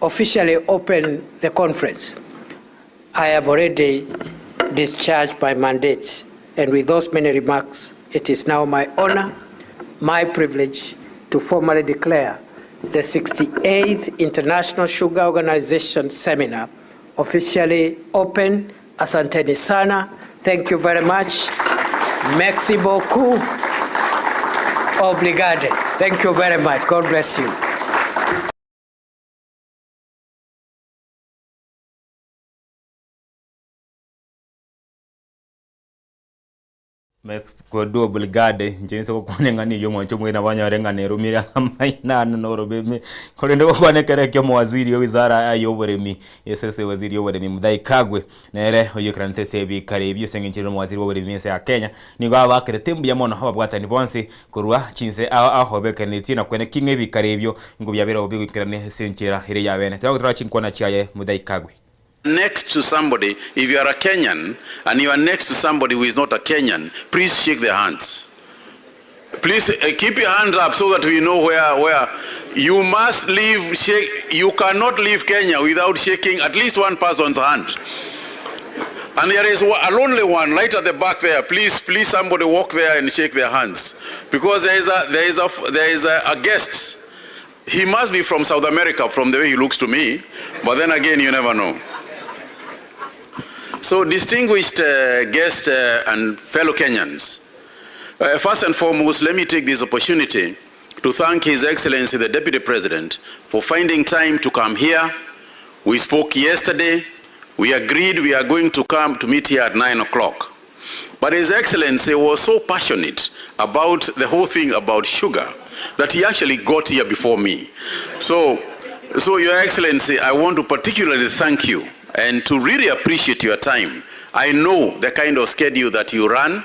officially open the conference, I have already discharged my mandate. And with those many remarks, it is now my honor, my privilege, to formally declare the 68th International Sugar Organization Seminar officially open. Asanteni sana. Thank you very much. Merci beaucoup. Obrigado. Thank you very much. God bless you. Mexico Brigade inche niso gokwana eng'ana eyio omwancho omwene nabo anyore ng'a nerumire amaino ane na orobeme korende gokwana ekero ekio omowaziri o wizara ya oboremi ase ase waziri oboremi Mutahi Kagwe nere oyoikeranete ase ebikaro ebio ase eng'encho ere omowaziri bwa oboremi ense ya Kenya nigo abakerete mbuya mono ababwatani bonsi korwa chinse ao ao obekenetie na kwene ki ng'a ebikaro ebio nigo biabeire obobe goikerania ase enchera ere yabene. Twagotora chinkwana chiaye Mutahi Kagwe. Next to somebody, if you are a Kenyan and you are next to somebody who is not a Kenyan, please shake their hands. Please uh, keep your hands up so that we know where, where you must leave. Shake, you cannot leave Kenya without shaking at least one person's hand. And there is a lonely one right at the back there. Please, please, somebody walk there and shake their hands, because there is a there is a there is a, a guest. He must be from South America, from the way he looks to me. But then again, you never know. So, distinguished guests and fellow Kenyans, first and foremost, let me take this opportunity to thank His Excellency the Deputy President for finding time to come here. We spoke yesterday. We agreed we are going to come to meet here at 9 o'clock. But His Excellency was so passionate about the whole thing about sugar that he actually got here before me. So, so Your Excellency, I want to particularly thank you and to really appreciate your time. I know the kind of schedule that you run,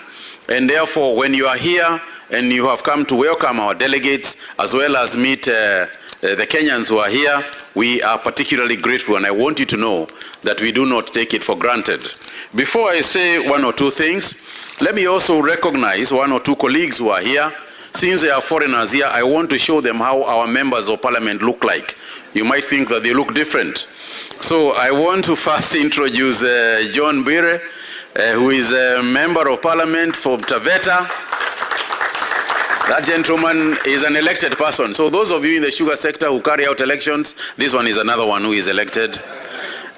and therefore when you are here and you have come to welcome our delegates as well as meet the Kenyans who are here, we are particularly grateful, and I want you to know that we do not take it for granted. Before I say one or two things, let me also recognize one or two colleagues who are here. Since they are foreigners here, I want to show them how our members of parliament look like. You might think that they look different. So I want to first introduce John Bwire, who is a member of parliament for Taveta. That gentleman is an elected person. So those of you in the sugar sector who carry out elections, this one is another one who is elected.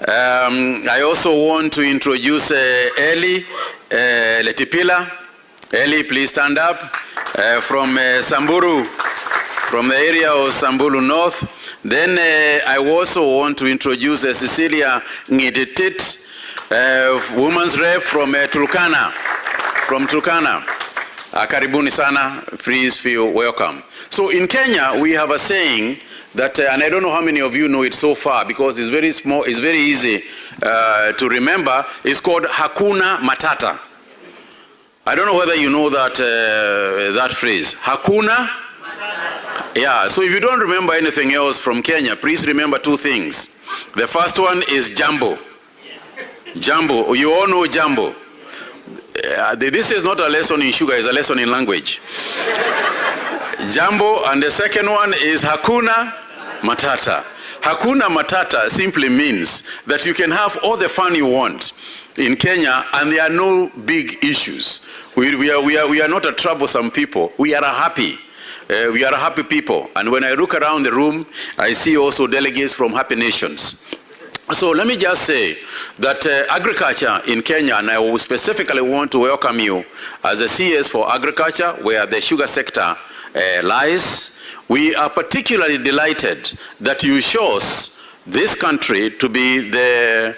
I also want to introduce Eli Letipila. Eli, please stand up. From Samburu, from the area of Samburu North. Then I also want to introduce Cecilia Ngeditit, woman's rep from Turkana. From Turkana. Karibuni sana, please feel welcome. So in Kenya, we have a saying that, and I don't know how many of you know it so far because it's very small, it's very easy to remember. It's called Hakuna Matata. I don't know whether you know that phrase. Hakuna? Yeah, so if you don't remember anything else from Kenya, please remember two things. The first one is Jambo. Jambo, you all know Jambo. This is not a lesson in sugar, it's a lesson in language. Jambo, and the second one is Hakuna Matata. Hakuna Matata simply means that you can have all the fun you want in Kenya and there are no big issues. We are not a troublesome people. We are a happy. We are a happy people. And when I look around the room, I see also delegates from happy nations. So let me just say that agriculture in Kenya, and I will specifically want to welcome you as a CS for agriculture, where the sugar sector lies. We are particularly delighted that you chose this country to be the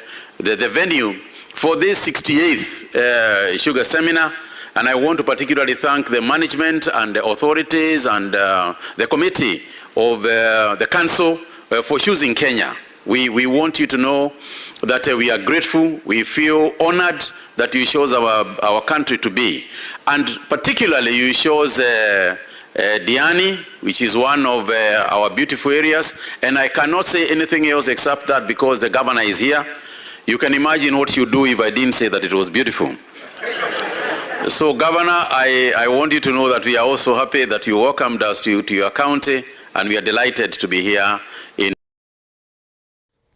venue for this 68th sugar seminar. And I want to particularly thank the management and the authorities and the committee of the council for choosing Kenya. We want you to know that we are grateful, we feel honored that you chose our country to be. And particularly you chose Diani, which is one of our beautiful areas. And I cannot say anything else except that because the governor is here. You can imagine what you'd do if I didn't say that it was beautiful. So, Governor, I want you to know that we are also happy that you welcomed us to your county, and we are delighted to be here in.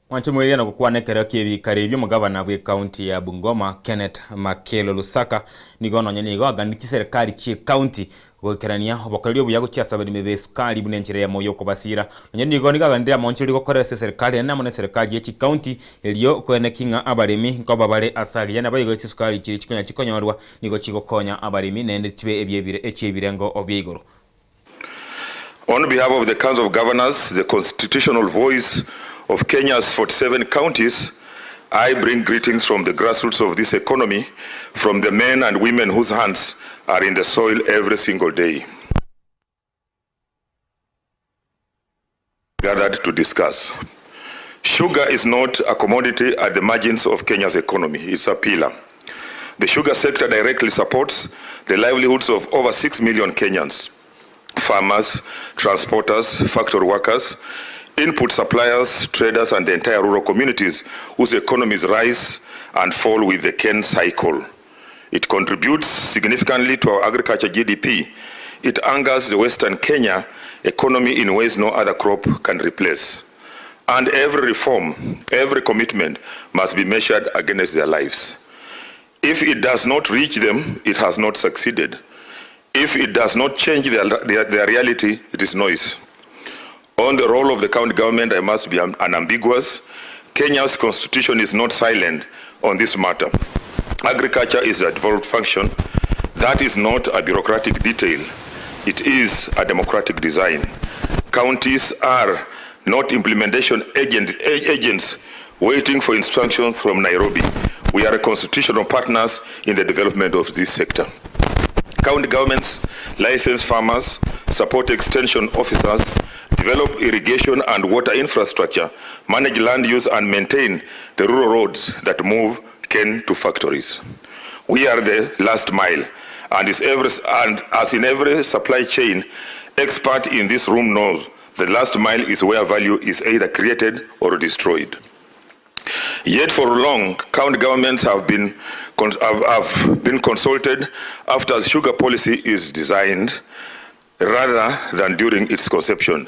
Mwanche moerio na gokwana ekero ki'ebikari ebio omogabana bw'ecounty ya Bungoma Kenneth Makelo Lusaka nigo nonye nigo aganirie chiserekari chi'ecounty goikerania obokoreri obuya gochia ase abaremi b'esukari buna enchera eyemo y'okobasira. Nonye nigo nigo aganirie amaonchoreri gokora ase eserekari enene amo neserekari ye chicounty erio koeneki ng'a abaremi nkoba bare ase agiya naboigo chisukari chiria chikonya chikonyorwa nigo chigokonya abaremi naende chibe ebiebire echiebirengo bia igoro. On behalf of the Council of Governors, the constitutional voice of Kenya's 47 counties, I bring greetings from the grassroots of this economy, from the men and women whose hands are in the soil every single day. Gathered to discuss. Sugar is not a commodity at the margins of Kenya's economy, it's a pillar. The sugar sector directly supports the livelihoods of over 6 million Kenyans farmers, transporters, factory workers, input suppliers, traders, and the entire rural communities whose economies rise and fall with the cane cycle. It contributes significantly to our agriculture GDP. It anchors the Western Kenya economy in ways no other crop can replace. And every reform, every commitment must be measured against their lives. If it does not reach them, it has not succeeded. If it does not change their, their, their reality, it is noise. On the role of the county government, I must be unambiguous. Kenya's constitution is not silent on this matter. Agriculture is a devolved function. That is not a bureaucratic detail. It is a democratic design. Counties are not implementation agent, agents waiting for instructions from Nairobi. We are constitutional partners in the development of this sector. County governments license farmers, support extension officers, develop irrigation and water infrastructure, manage land use, and maintain the rural roads that move cane to factories. We are the last mile, and, is every, and as in every supply chain, expert in this room knows the last mile is where value is either created or destroyed. Yet for long, county governments have been, have, have been consulted after sugar policy is designed rather than during its conception.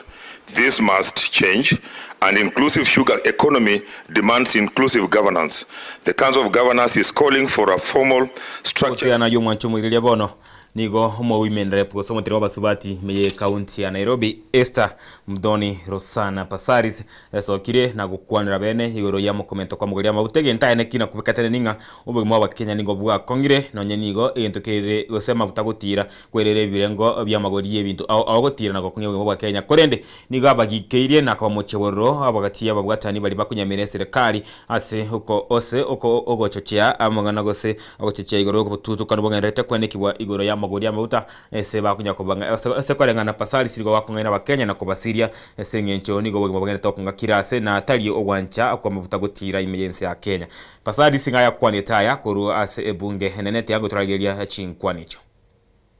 This must change. An inclusive sugar economy demands inclusive governance. The Council of Governors is calling for a formal structure. Otiana y'omwancho omoireria bono nigo omo women rep gose omoteri bw'abasubati ime ye county ya Nairobi Esther Muthoni Rosana Passaris esokire na gokwanera bene igoro y'amakomento kw'amagori y'amaguta egento aye neki na kobekatene ning'a obogima bw'abakenya nigo bwakong'ire nonye nigo egento kere gose amaguta gotira kwerera ebirengo bi'amagori y'ebinto ao ao gotira na gokong'ia obogima bwa Kenya korende nigo abagikeirie na kobamochia bororo abagati y'ababwatani baria bakonyamera eserekari ase oko ose oko ogochochea amang'ana gose ogochochea igoro y'obotutukanu bogendererete kwenekigwa igoro y'amagori y'amaguta ase bakonya kobang'a ase ase koreng'ana Passaris nigo bakong'aina abakenya na kobasiria ase eng'encho nigo obogima bogendererete gokong'a kira ase na tari ogwancha kw'amaguta gotira ime y'ense ya Kenya. Passaris ng'a yakwanete aya korwa ase ebunge enene tiagotorageria chinkwana echio.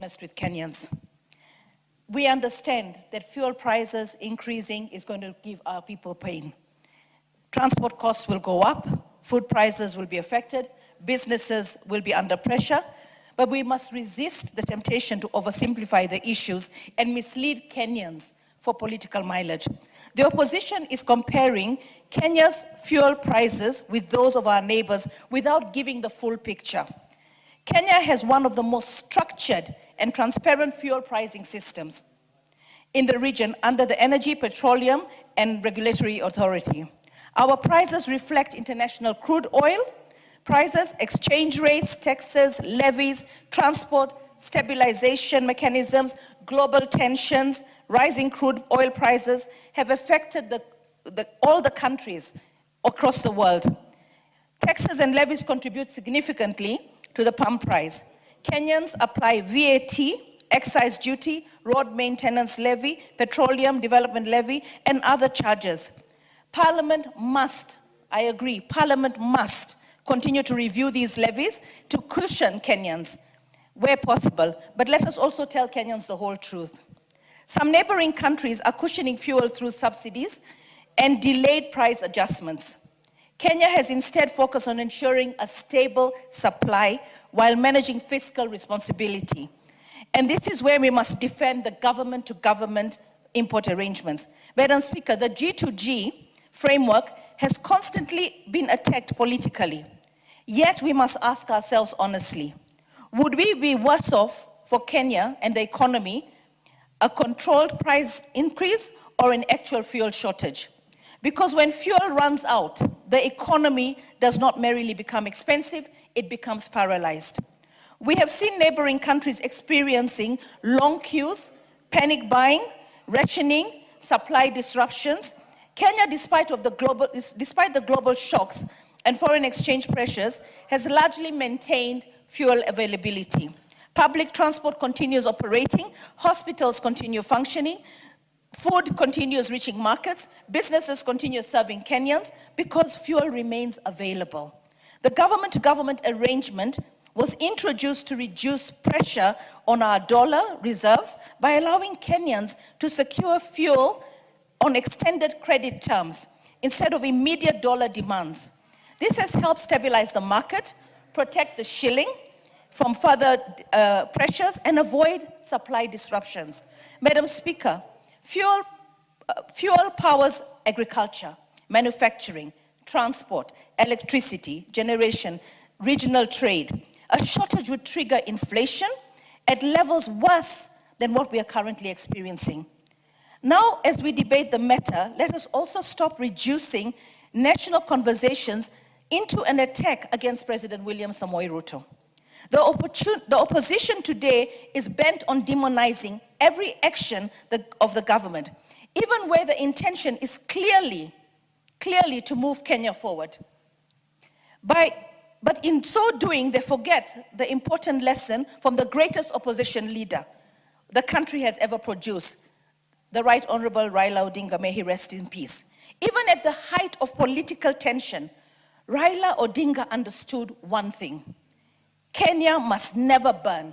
honest with Kenyans. We understand that fuel prices increasing is going to give our people pain. Transport costs will go up, food prices will be affected, businesses will be under pressure, but we must resist the temptation to oversimplify the issues and mislead Kenyans for political mileage. The opposition is comparing Kenya's fuel prices with those of our neighbors without giving the full picture. Kenya has one of the most structured and transparent fuel pricing systems in the region under the Energy, Petroleum and Regulatory Authority. Our prices reflect international crude oil prices, exchange rates, taxes, levies, transport, stabilization mechanisms, global tensions, rising crude oil prices have affected the, the, all the countries across the world. Taxes and levies contribute significantly to the pump price. Kenyans apply VAT, excise duty, road maintenance levy, petroleum development levy, and other charges. Parliament must, I agree, Parliament must continue to review these levies to cushion Kenyans where possible. But let us also tell Kenyans the whole truth. Some neighboring countries are cushioning fuel through subsidies and delayed price adjustments. Kenya has instead focused on ensuring a stable supply while managing fiscal responsibility. And this is where we must defend the government to government import arrangements. Madam Speaker, the G2G framework has constantly been attacked politically. Yet we must ask ourselves honestly, would we be worse off for Kenya and the economy, a controlled price increase or an actual fuel shortage? Because when fuel runs out, the economy does not merely become expensive, it becomes paralyzed. We have seen neighboring countries experiencing long queues, panic buying, rationing, supply disruptions. Kenya, despite, of the global, despite the global shocks and foreign exchange pressures, has largely maintained fuel availability. Public transport continues operating, hospitals continue functioning, food continues reaching markets, businesses continue serving Kenyans because fuel remains available. The government-to-government arrangement was introduced to reduce pressure on our dollar reserves by allowing Kenyans to secure fuel on extended credit terms instead of immediate dollar demands. This has helped stabilize the market, protect the shilling from further pressures, and avoid supply disruptions. Madam Speaker, fuel, fuel powers agriculture, manufacturing, transport, electricity, generation, regional trade. A shortage would trigger inflation at levels worse than what we are currently experiencing. Now, as we debate the matter, let us also stop reducing national conversations into an attack against President William Samoei Ruto. The, the opposition today is bent on demonizing every action the, of the government, even where the intention is clearly, clearly to move Kenya forward. By, but in so doing, they forget the important lesson from the greatest opposition leader the country has ever produced, the Right Honorable Raila Odinga, may he rest in peace. Even at the height of political tension, Raila Odinga understood one thing. Kenya must never burn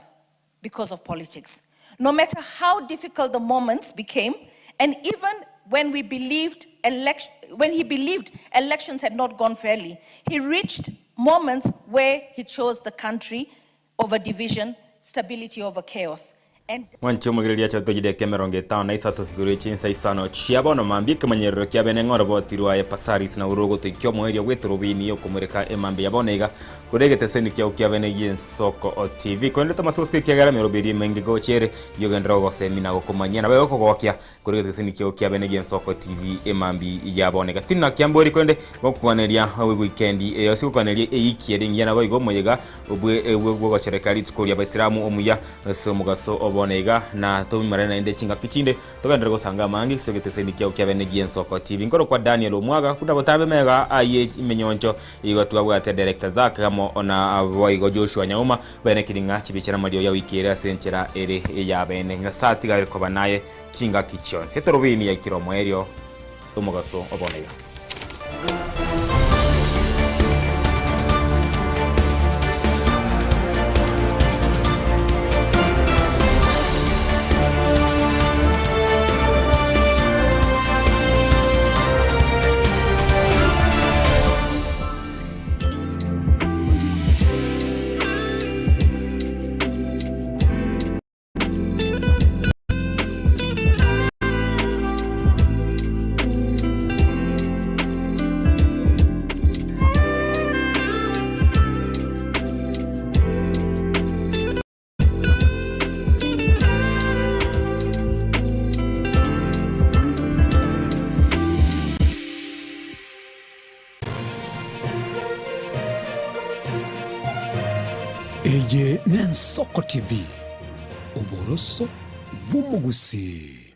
because of politics. No matter how difficult the moments became, and even when, we believed elect- when he believed elections had not gone fairly, he reached moments where he chose the country over division, stability over chaos. And Mwanche omogereria acha tochire 53 igoro chinsa isano chia bono mambia ekemanyerero kia bene ng'oro botirwa aye Pasaris na oro ogotoikia omoerio bw'etorobini okomoreka emambia ya bono iga kore egeteseni kiao kia bene gi'ensoko o TV korende tomase gosika ekiagera emeroberi emenge gocha ere yogenderera gogosemi na gokomanyia nabo egokogokia kore egeteseni kiao kia bene gi'ensoko TV emambi ya bono iga tindi na kiambori korende gokwaneria wikendi eyo ase gokwaneria eyiki ere engiya nabo igo omoyega obwe bwogochereka rituko ria abaisilamu omuya Ase omogaso o bono iga, na tobimarane naende chingaki chinde, togenderere gosanga amange ase egeteseni kiao kia bene gi'ensoko TV. Nkorokwa Daniel Omwaga, buna botambe mega aye emenyoncho igo twabwate Director Zack amo na boigo Joshua Nyauma bene kiri ng'a chibicha namariogi agoikere ase enchera ere eya bene. Nyasae atigare koba naye chingaki chionsi. Etorobini yaikire omoerio omogaso o bono iga. Eye n'Ensoko TV, oboroso bw'omogusii.